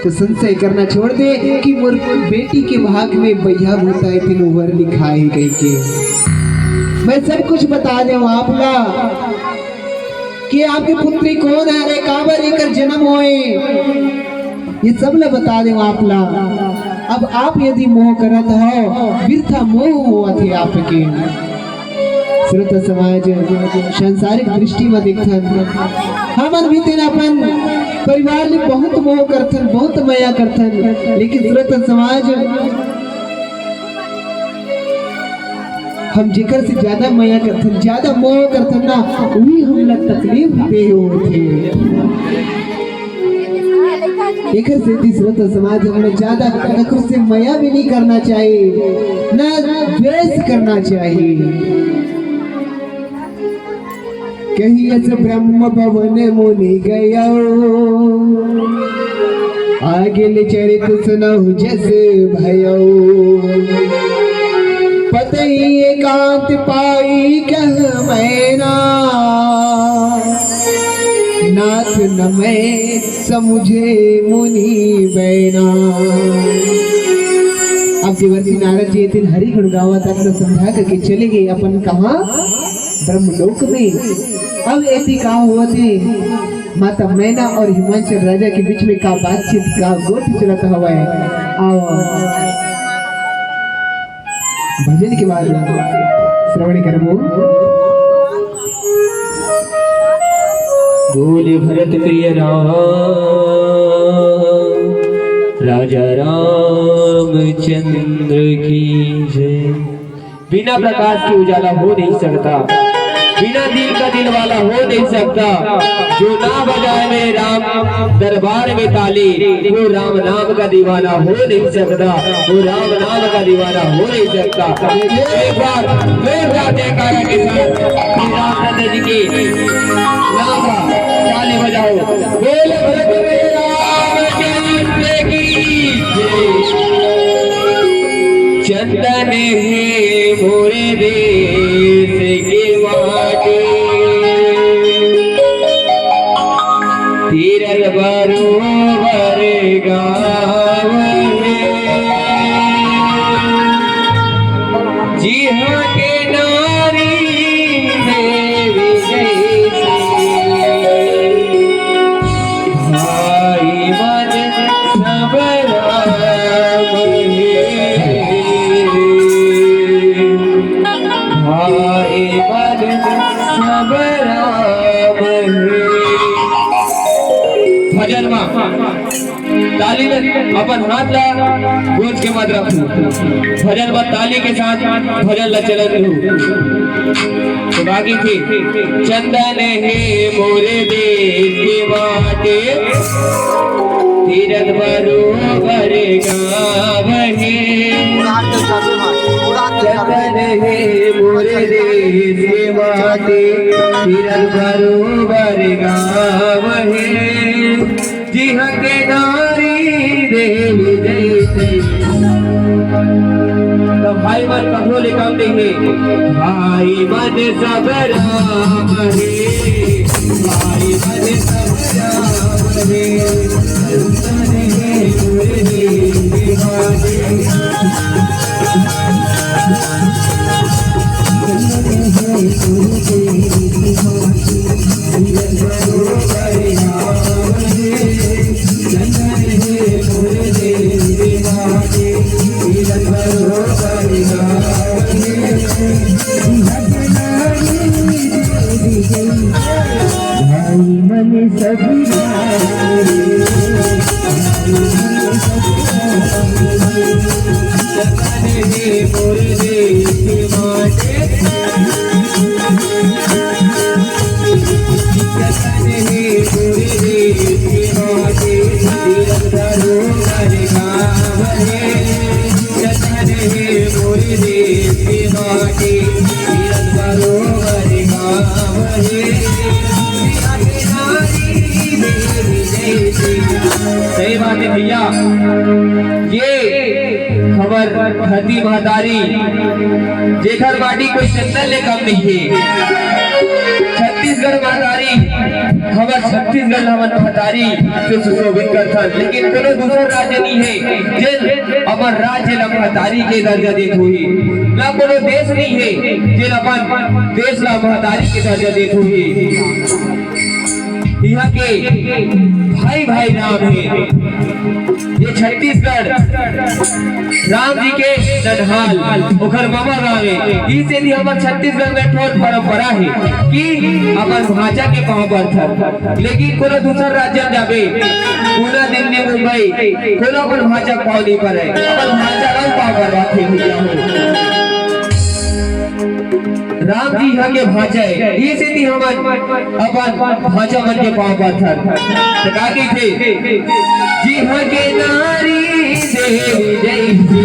तो संशय करना छोड़ दे कि मोर बेटी के भाग में बइहा भूता हे, तेनो वर लिखाए कहिके। मैं सब कुछ बता देव आप ला कि आपके पुत्री कौन हरे, काबर एकर जन्म होए, ये सब ला बता देव आप ला। अब आप यदि मोह करत हव, बिरथा मोह होवत हे आपके। श्रोता समाज, सांसारिक दृष्टि में देखथन, हमन भी तेन अपन परिवार ले बहुत मोह करथन, बहुत मया करथन, लेकिन श्रोता समाज, हम जेकर से ज्यादा मया करथन, ज्यादा मोह करथन ना, उही हमला तकलीफ दे होथे। एकर सेती श्रोता समाज, हमला ज्यादा ककरो से मया भी नहीं करना चाहिए, ना द्वेष करना चाहिए। कहियस ब्रह्म भवन मुनि गयो, आगे ले चरित सुनहु जस भयो। पतई एकांत पाई कह मैना, नाथ न मैं समुझे मुनि बैना। अब देवर्षि नारद जी ए दिन हरि गुण गावत, अपना समझा करके चले गए अपन कहाँ? ब्रह्मलोक में। अब एती का होवत हे, माता मैना और हिमांचल राजा के बीच में का बातचीत, का गोठ चलत हवय। आओ, भजन के बाद श्रवण करबो। बोले भरत प्रिय राम, राजा रामचंद्र की जय। बिना प्रकाश के उजाला हो नहीं सकता, बिना दिल का दिल वाला हो नहीं सकता। जो ना बजाए मेरे राम दरबार में ताली, वो राम नाम का दीवाना हो नहीं सकता, वो राम नाम का दीवाना हो नहीं सकता। एक बार जोरदार जयकारा के साथ श्री रामचंद्र जी के नाम का ताली बजाओ। बोल भरत राम चंद्र की जय। चंदन हे मोरे देश के माटी, तीरथ बरोबर गाँव हे। जिहाँ के नारी देवी जैसी, भाई मन सब राम हे, भाई मन सब राम हे। भजन मा ताली में अपन हाथ ला गूंज के मत रखू। भजन मा ताली के साथ भजन ला चलन दू। तो बाकी थी, चंदन हे मोरे देश के माटी, तीरथ बरोबर गाँव हे। चंदन हे मोरे देश के माटी, तीरथ बरोबर गाँव हे। जिहाँ के नारी देवी जैसी। तो भाई मन कभो ले कम नहीं हे। भाई मन सब राम हे, भाई मन सब राम हे। संतन हे गुरु देव भाई। भाई मन सब सही बात है भैया, ये हमर धरती महतारी, जेकर माटी कोई चंदन ले कम नहीं है। छत्तीसगढ़ महतारी, हमर छत्तीसगढ़ ला हमन महतारी से सुशोभित करथन, लेकिन कोनो दूसर राज्य नहीं है जेन अपन राज्य ला महतारी के दर्जा देत होही, ना कोनो देश नहीं है जेन अपन देश ला महतारी के दर्जा देत होही। यहाँ के भाई भाई राम हे। ये छत्तीसगढ़ राम जी के ननहाल, ओखर ममा गाँव हे। इसे भी हमर छत्तीसगढ़ में ठोर परंपरा हे कि अपन भांचा के पाँव परथन। लेकिन कोनो दूसर राज्य में जाबे, पुणे, दिल्ली, मुंबई, कोनो अपन भांचा के पाँव नहीं परे, अपन भांचा ला पाँव परवाथे भैया हो। राम जी इहाँ के भांचा हे, ये सेती हमन अपन भांचा मन के पाँव परथन। त का कहिथे? जिहाँ के नारी देवी जैसी,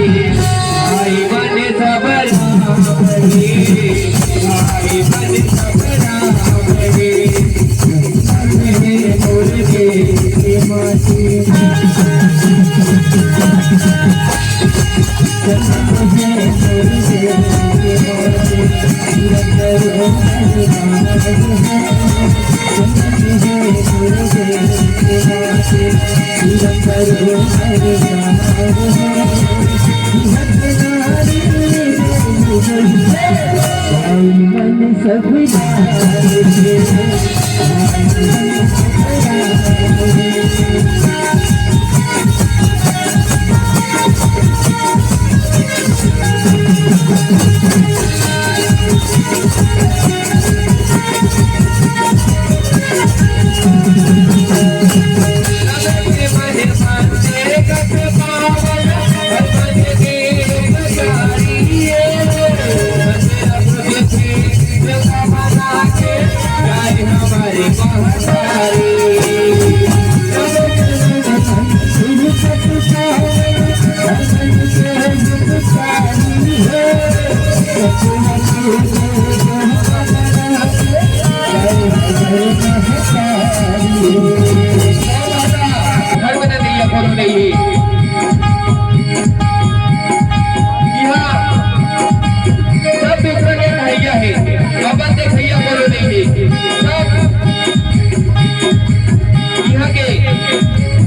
भाई मन सब राम हे, भाई मन सब राम हे। नर्मदा नैया कोनो नइ हे। इहाँ सब दूसरा के भैया हे, अपन के भैया कोनो नइ हे। सब इहाँ के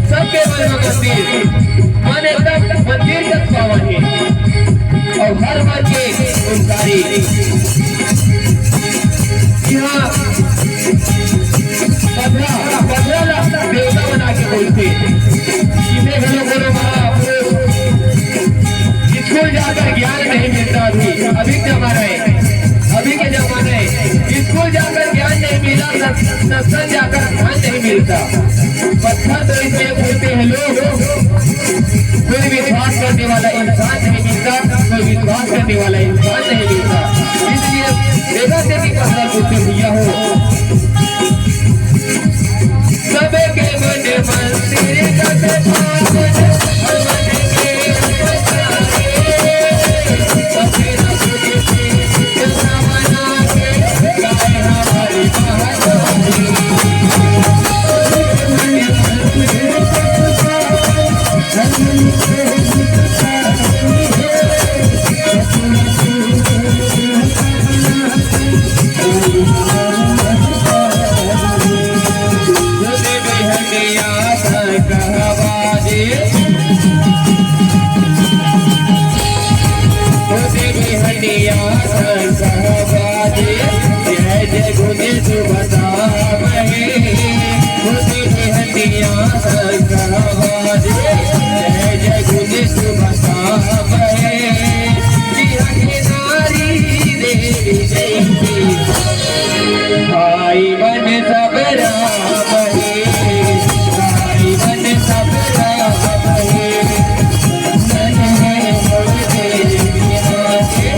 सबके मन में मंदिर, मन एकदम मंदिर जस पावन हे। अउ हर मन के ओंकारी। इहाँ पथरा, पथरा ला देवता बना के बोलथे। इसे घलो कोनो महापुरुष स्कूल जाकर ज्ञान नहीं मिलता। अभी, अभी के जमाना हे, अभी के जमाना हे, स्कूल जाकर ज्ञान नहीं मिला, सत-, सत्संग जाकर धन नहीं मिलता। पत्थर तो इसलिए बोलते हैं लोग, कोई विश्वास करने वाला इंसान नहीं मिलता, कोई विश्वास करने वाला इंसान नहीं मिलता। इसलिए बेटा से भी पत्थर बोलते भैया हो। सबके मन मंदिर का पावन, मन के भाई मन सब राम हे, भाई मन सब राम हे, मन है मोर देवी माँ के।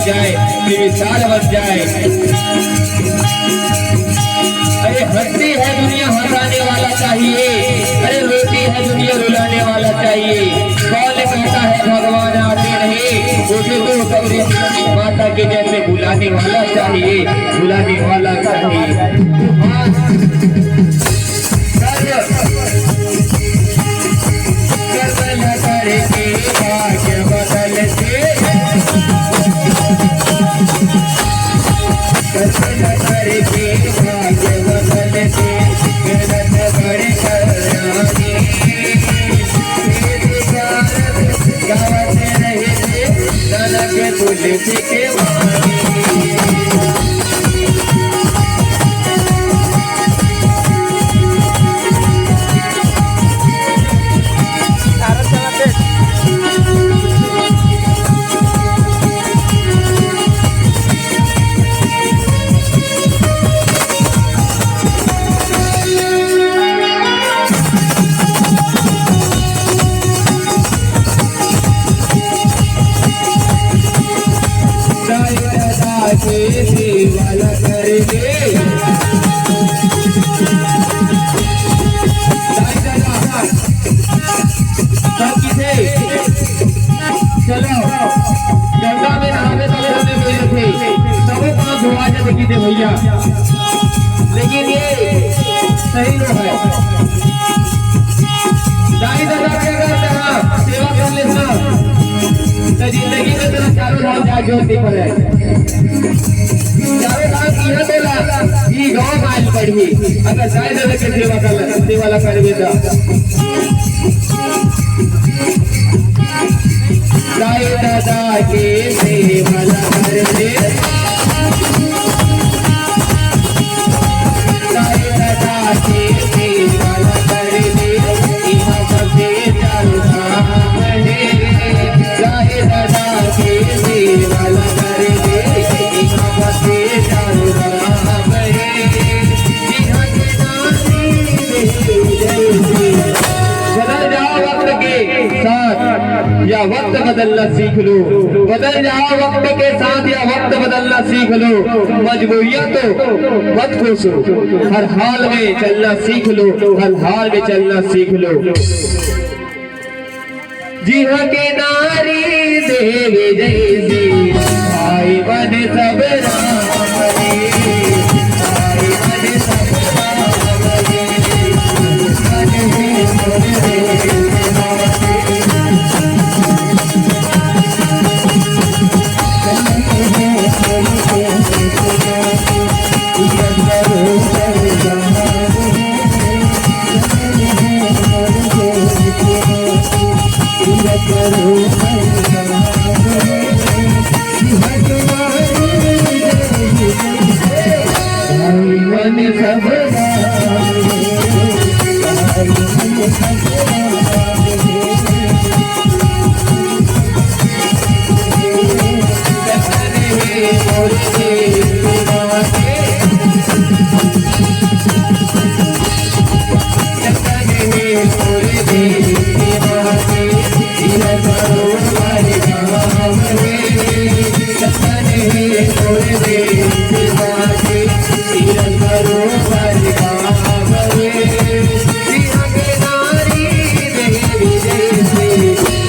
जाए, कि विशाल बन जाए। अरे हंसती है दुनिया हंसाने वाला चाहिए, अरे रोती है दुनिया रुलाने वाला चाहिए। कौन कहता है भगवान आते नहीं, उसे तो गौरी माता के जैसे बुलाने वाला चाहिए, बुलाने वाला चाहिए। हाँ। कर्म, कर्म न करके भाग्य बदलते, कर्म न करके भाग्य बदलते, मेहनत बड़ी करानी। तेरी गावत रहते, ननक तुलसी के वाणी। दाई ददा के सेवा ला करबे। दाई ददा, सब किसे? चलो, गंगा में नहावे, तबे हमें बोले थे, सबो पाँव धोवा जाते किसे भैया। लेकिन ये सही नो है। दाई ददा के अगर तेरा सेवा कर लेता, तो जिंदगी में तेरा चारों धाम जाए जरूरत नहीं पड़े। चारों धाम की है तेरा, ये गाँव में आज पढ़ी। अगर दाई ददा के सेवा कर ले, सेवा ला कर बेटा। दाई ददा के सेवा ला कर दे। दाई ददा के सेवा ला कर दे। इहाँ सबसे चारों धाम है। दाई ददा के सेवा ला कर दे। इहाँ सबसे चारों धाम है। इहाँ के नारी देवी जैसी। बदल जाओ वक्त के साथ, या वक्त बदलना सीख लो। बदल जाओ वक्त के साथ, या वक्त बदलना सीख लो। मजबूरियां तो मत कोसो, हर हाल में चलना सीख लो, हर हाल में चलना सीख लो। जिहाँ के नारी देवी जैसी, भाई बने सब राम रे, भाई बने सब राम रे, दुश्मन है मोरे रे,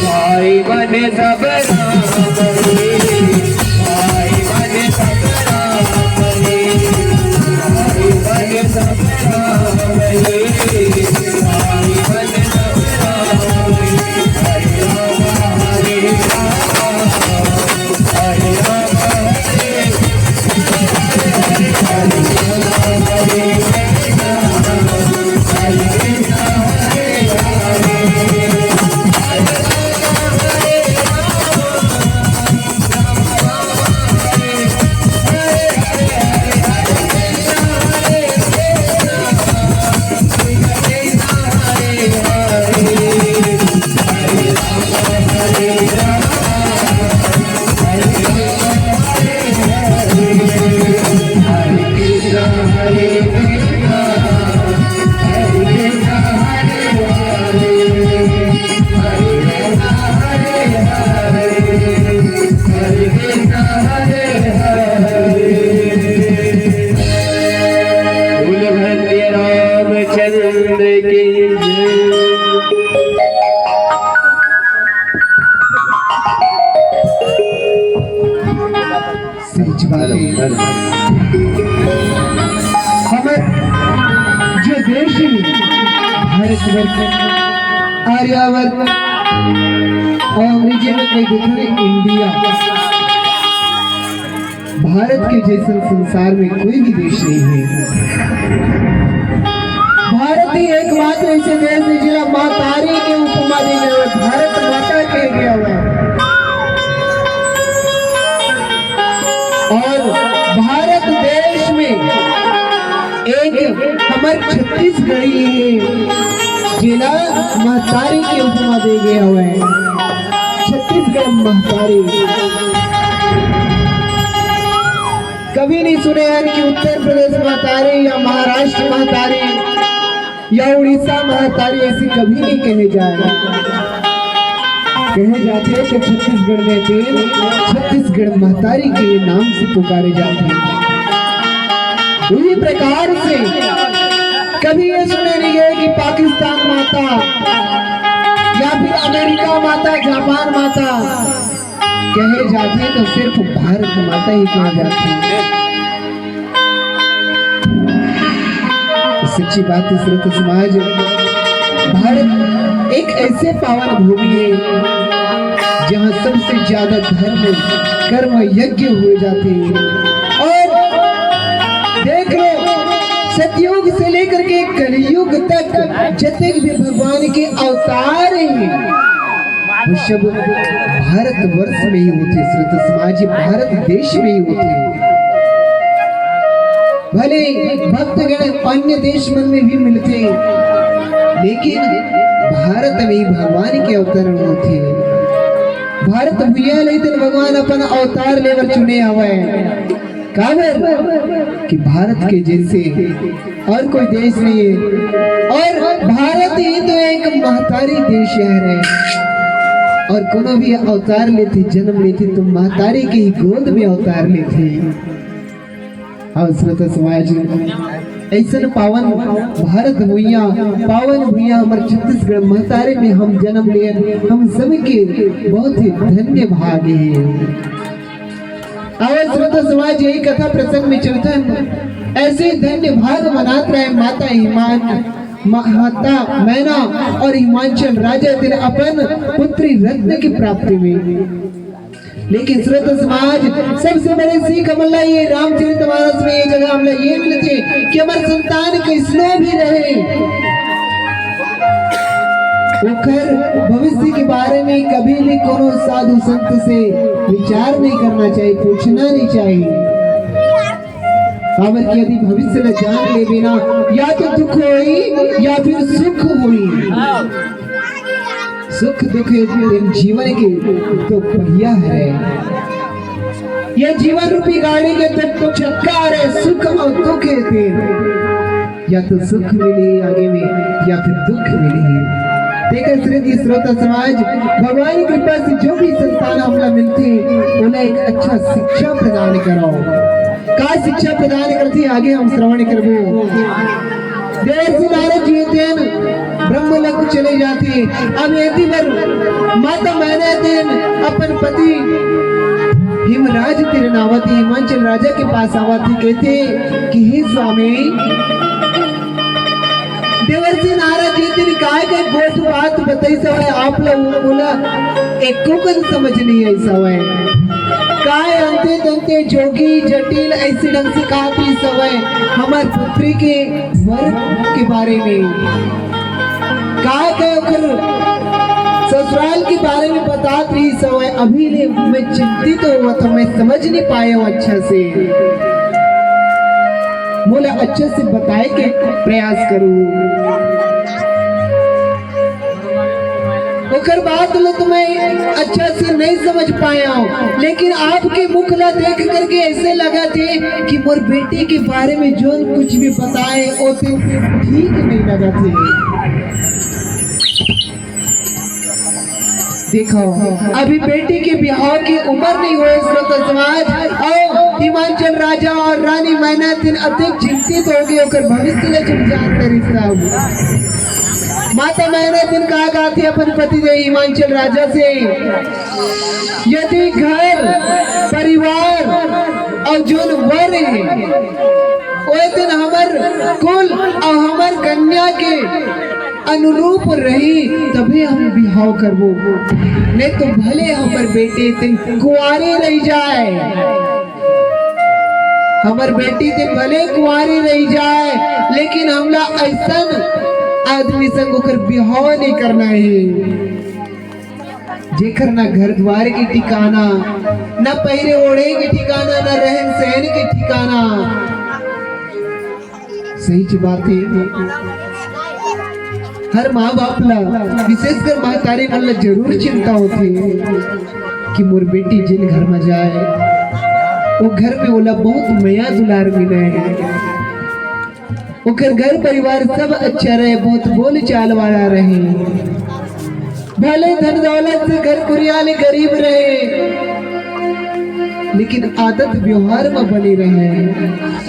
भाई बने सब राम रे, भाई बने सब चंद की जय। सही बात है। हमर जो देश है भारतवर्ष, आर्यावर्त, और अंग्रेजी में कह देते हैं इंडिया। भारत के जैसन संसार में कोई भी देश नहीं है। भारत ही एकमात्र ऐसे देश है जिला महतारी के उपमा दे गए हुए, भारत माता कहे गया हुआ है। और भारत देश में एक हमर छत्तीसगढ़ी है जिला महतारी के उपमा दे गया हुआ है। छत्तीसगढ़ महतारी। कभी नहीं सुने हैं कि उत्तर प्रदेश महतारी या महाराष्ट्र महतारी या उड़ीसा महतारी, ऐसे कभी नहीं कहे जाए। कहे जाते हैं कि छत्तीसगढ़ में तेल छत्तीसगढ़ महतारी के नाम से पुकारे जाते हैं। इसी प्रकार से कभी ये सुने नहीं गए कि पाकिस्तान माता या फिर अमेरिका माता, जापान माता कहे जाते हैं, तो सिर्फ भारत माता ही कहे जाते हैं। सच्ची बात है, श्रोता समाज, भारत एक ऐसे पावन भूमि है जहाँ सबसे ज्यादा धर्म, कर्म, यज्ञ हुए जाते हैं। और देख लो, सतयुग से लेकर के कलयुग तक जितने भी भगवान के अवतार हैं, वो सब भारतवर्ष में ही होते, श्रोता समाज, भारत देश में ही होते। भले भक्तगण अन्य देश मन में भी मिलते, लेकिन भारत में ही भगवान के अवतरण होते। भारत भुइयां ले तेन भगवान अपन अवतार लेवर चुने हवय। काबर कि भारत के जैसे और कोई देश नहीं है, और भारत ही तो एक महतारी देश है। और कोनो भी अवतार लेथे, जन्म लेथे, तो महतारी के ही गोद में अवतार लेथे। और श्रोता समाज, ऐसन पावन भारत भुइयां, पावन भुइयां हमर छत्तीसगढ़ महतारी में हम जन्म लेन, हम सबके बहुत ही धन्य भाग है। और श्रोता समाज, यही कथा प्रसंग में चलथन, ऐसे धन्य भाग मनात रहे माता हिमान, माता मैना और हिमांचल राजा तेन अपन पुत्री रत्न की प्राप्ति में। लेकिन श्रोता समाज, सबसे बड़े सीख हमन ला ये रामचरित मानस में ये जगह हमन ला ये मिलथे कि हमर संतान कइसनो भी रहे, ओकर भविष्य के बारे में कभी भी कोनो साधु संत से विचार नहीं करना चाहिए, पूछना नहीं चाहिए। काबर कि यदि भविष्य ला जान लेबे ना, या तो दुख होई या फिर सुख होई। सुख दुख तेन जीवन के तो पहिया हरे, ये जीवन रूपी गाड़ी के तो चक्का हरे, सुख और दुख हे तेन। या तो सुख मिले आगे में, या फिर दुख मिले। तेकर श्रोता समाज, भगवान की कृपा से जो भी संतान हमला मिलथे, ओला एक अच्छा शिक्षा प्रदान करो। का शिक्षा प्रदान करथे, आगे हम श्रवण करबो। देवर्षि नारद जी तेन ब्रह्मलोक चले जाथे। अब एती बर माता मैना तेन अपन पति हिमराज तीर आवत हे, हिमांचल राजा के पास आवत हे, कहथे कि हे स्वामी, देवर्षि नारद जी तेन काय के गोठ बात बताइस हवय, आप ला ओला एको कन समझ नहीं आइस हवय। काय अंते तंते जोगी जटिल ऐसे ढंग से कहत रहिस हवय हमर पुत्री के वर के बारे में, का का ओकर ससुराल के बारे में बतात रहिस हवय। अभी ले मैं चिंतित होवत हवं, मैं समझ नहीं पाए हवं अच्छा से। मोला अच्छा से बताए के प्रयास करू। ओकर बात ला तो मैं अच्छा से नहीं समझ पाए हवं, लेकिन आपके मुख ला देख करके ऐसे लगथे कि मोर बेटी के बारे में जोन कुछ भी बताए, वो तो ठीक नहीं लगथे। देखो, अभी बेटी के बिहाव के उमर नहीं होय, श्रोता समाज। अउ हिमांचल राजा और रानी मैना तेन अतेक चिंतित हो गे, ओकर भविष्य ले जब जान करिस तब। माता मैना तेन का कहाथे अपन पतिदेव हिमांचल राजा से, यदि घर परिवार और जोन वर हे, ओए तेन हमर कुल और हमर कन्या के अनुरूप रही, तभे हम बिहाव करबो, नहीं तो भले हमर बेटी तेन कुंवारी रह जाए, हमर बेटी तेन भले कुंवारी रह जाए, लेकिन हमला ऐसन आदमी संग ओकर बिहाव नहीं करना हे, जेकर ना घर द्वार के ठिकाना, ना पहिरे ओढ़े के ठिकाना, ना रहन सहन के ठिकाना। सही बात हे, हर माँ बाप ला, विशेषकर महतारी मन ला जरूर चिंता होथे कि मोर बेटी जिन घर में जाए, वो घर में ओला बहुत मया दुलार मिले, ओकर घर परिवार सब अच्छा रहे, बहुत बोल चाल वाला रहे, भले धन दौलत से घर कुरिया ले गरीब रहे, लेकिन आदत व्यवहार में बने रहे,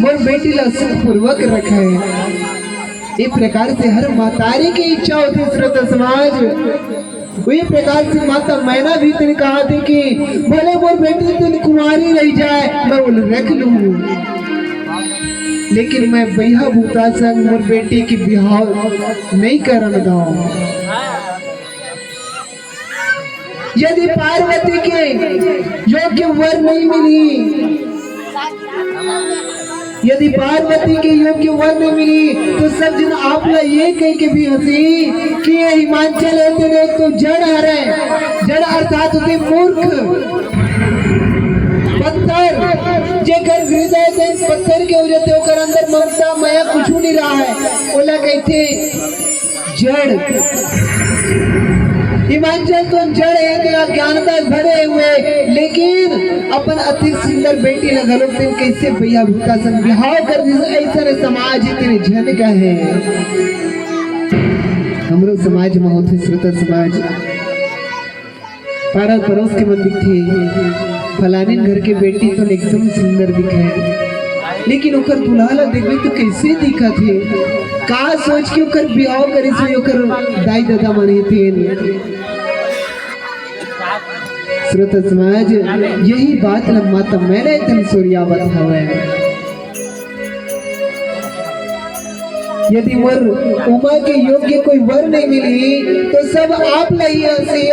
मोर बेटी ला सुखपूर्वक रखे। ये प्रकार से हर महतारी के इच्छा होथे श्रोता समाज। वही प्रकार से माता मैना भी तेन कहाथे कि भले मोर बेटी तेन कुंवारी रह जाए, मैं ओला रख लूँ, लेकिन मैं बइहा भूता संग मोर बेटी के बिहाव नहीं करन दंव। यदि पार्वती के योग्य वर नहीं मिली, यदि पार्वती के योग्य वर नहीं मिली, तो सब जन आप ला ये कह के भी हंसी कि ये हिमांचल हे तेन एक तो जड़ हरे, जड़ अर्थात होथे मूर्ख, पत्थर, जेकर हृदय तेन पत्थर के हो जाथे, ओकर अंदर ममता मया कुछ नहीं रहा है, ओला कहथे जड़। हिमांचल तो जड़ हे, तेला अज्ञानता भरे हुए, लेकिन अपन अति सुंदर बेटी ला घलोक तेन कैसे बइहा भूता संग बिहाव कर दिस, ऐसन समाज हे तेन झन कहे। हमरो समाज में होथे श्रोता समाज, पारा परोस के मन दिखथे, फलानिन घर के बेटी तो एकदम सुंदर दिखे, लेकिन ओकर दूल्हा ला देखबे तो कैसे दिखत हे, का सोच के ओकर बिहाव करिस होही ओकर दाई ददा मन हे तेन। श्रोता समाज, यही बात ला माता मैना तेन सोरियावत हवय। यदि मोर उमा के योग्य कोई वर नहीं मिली, तो सब आप ला ही हंसी,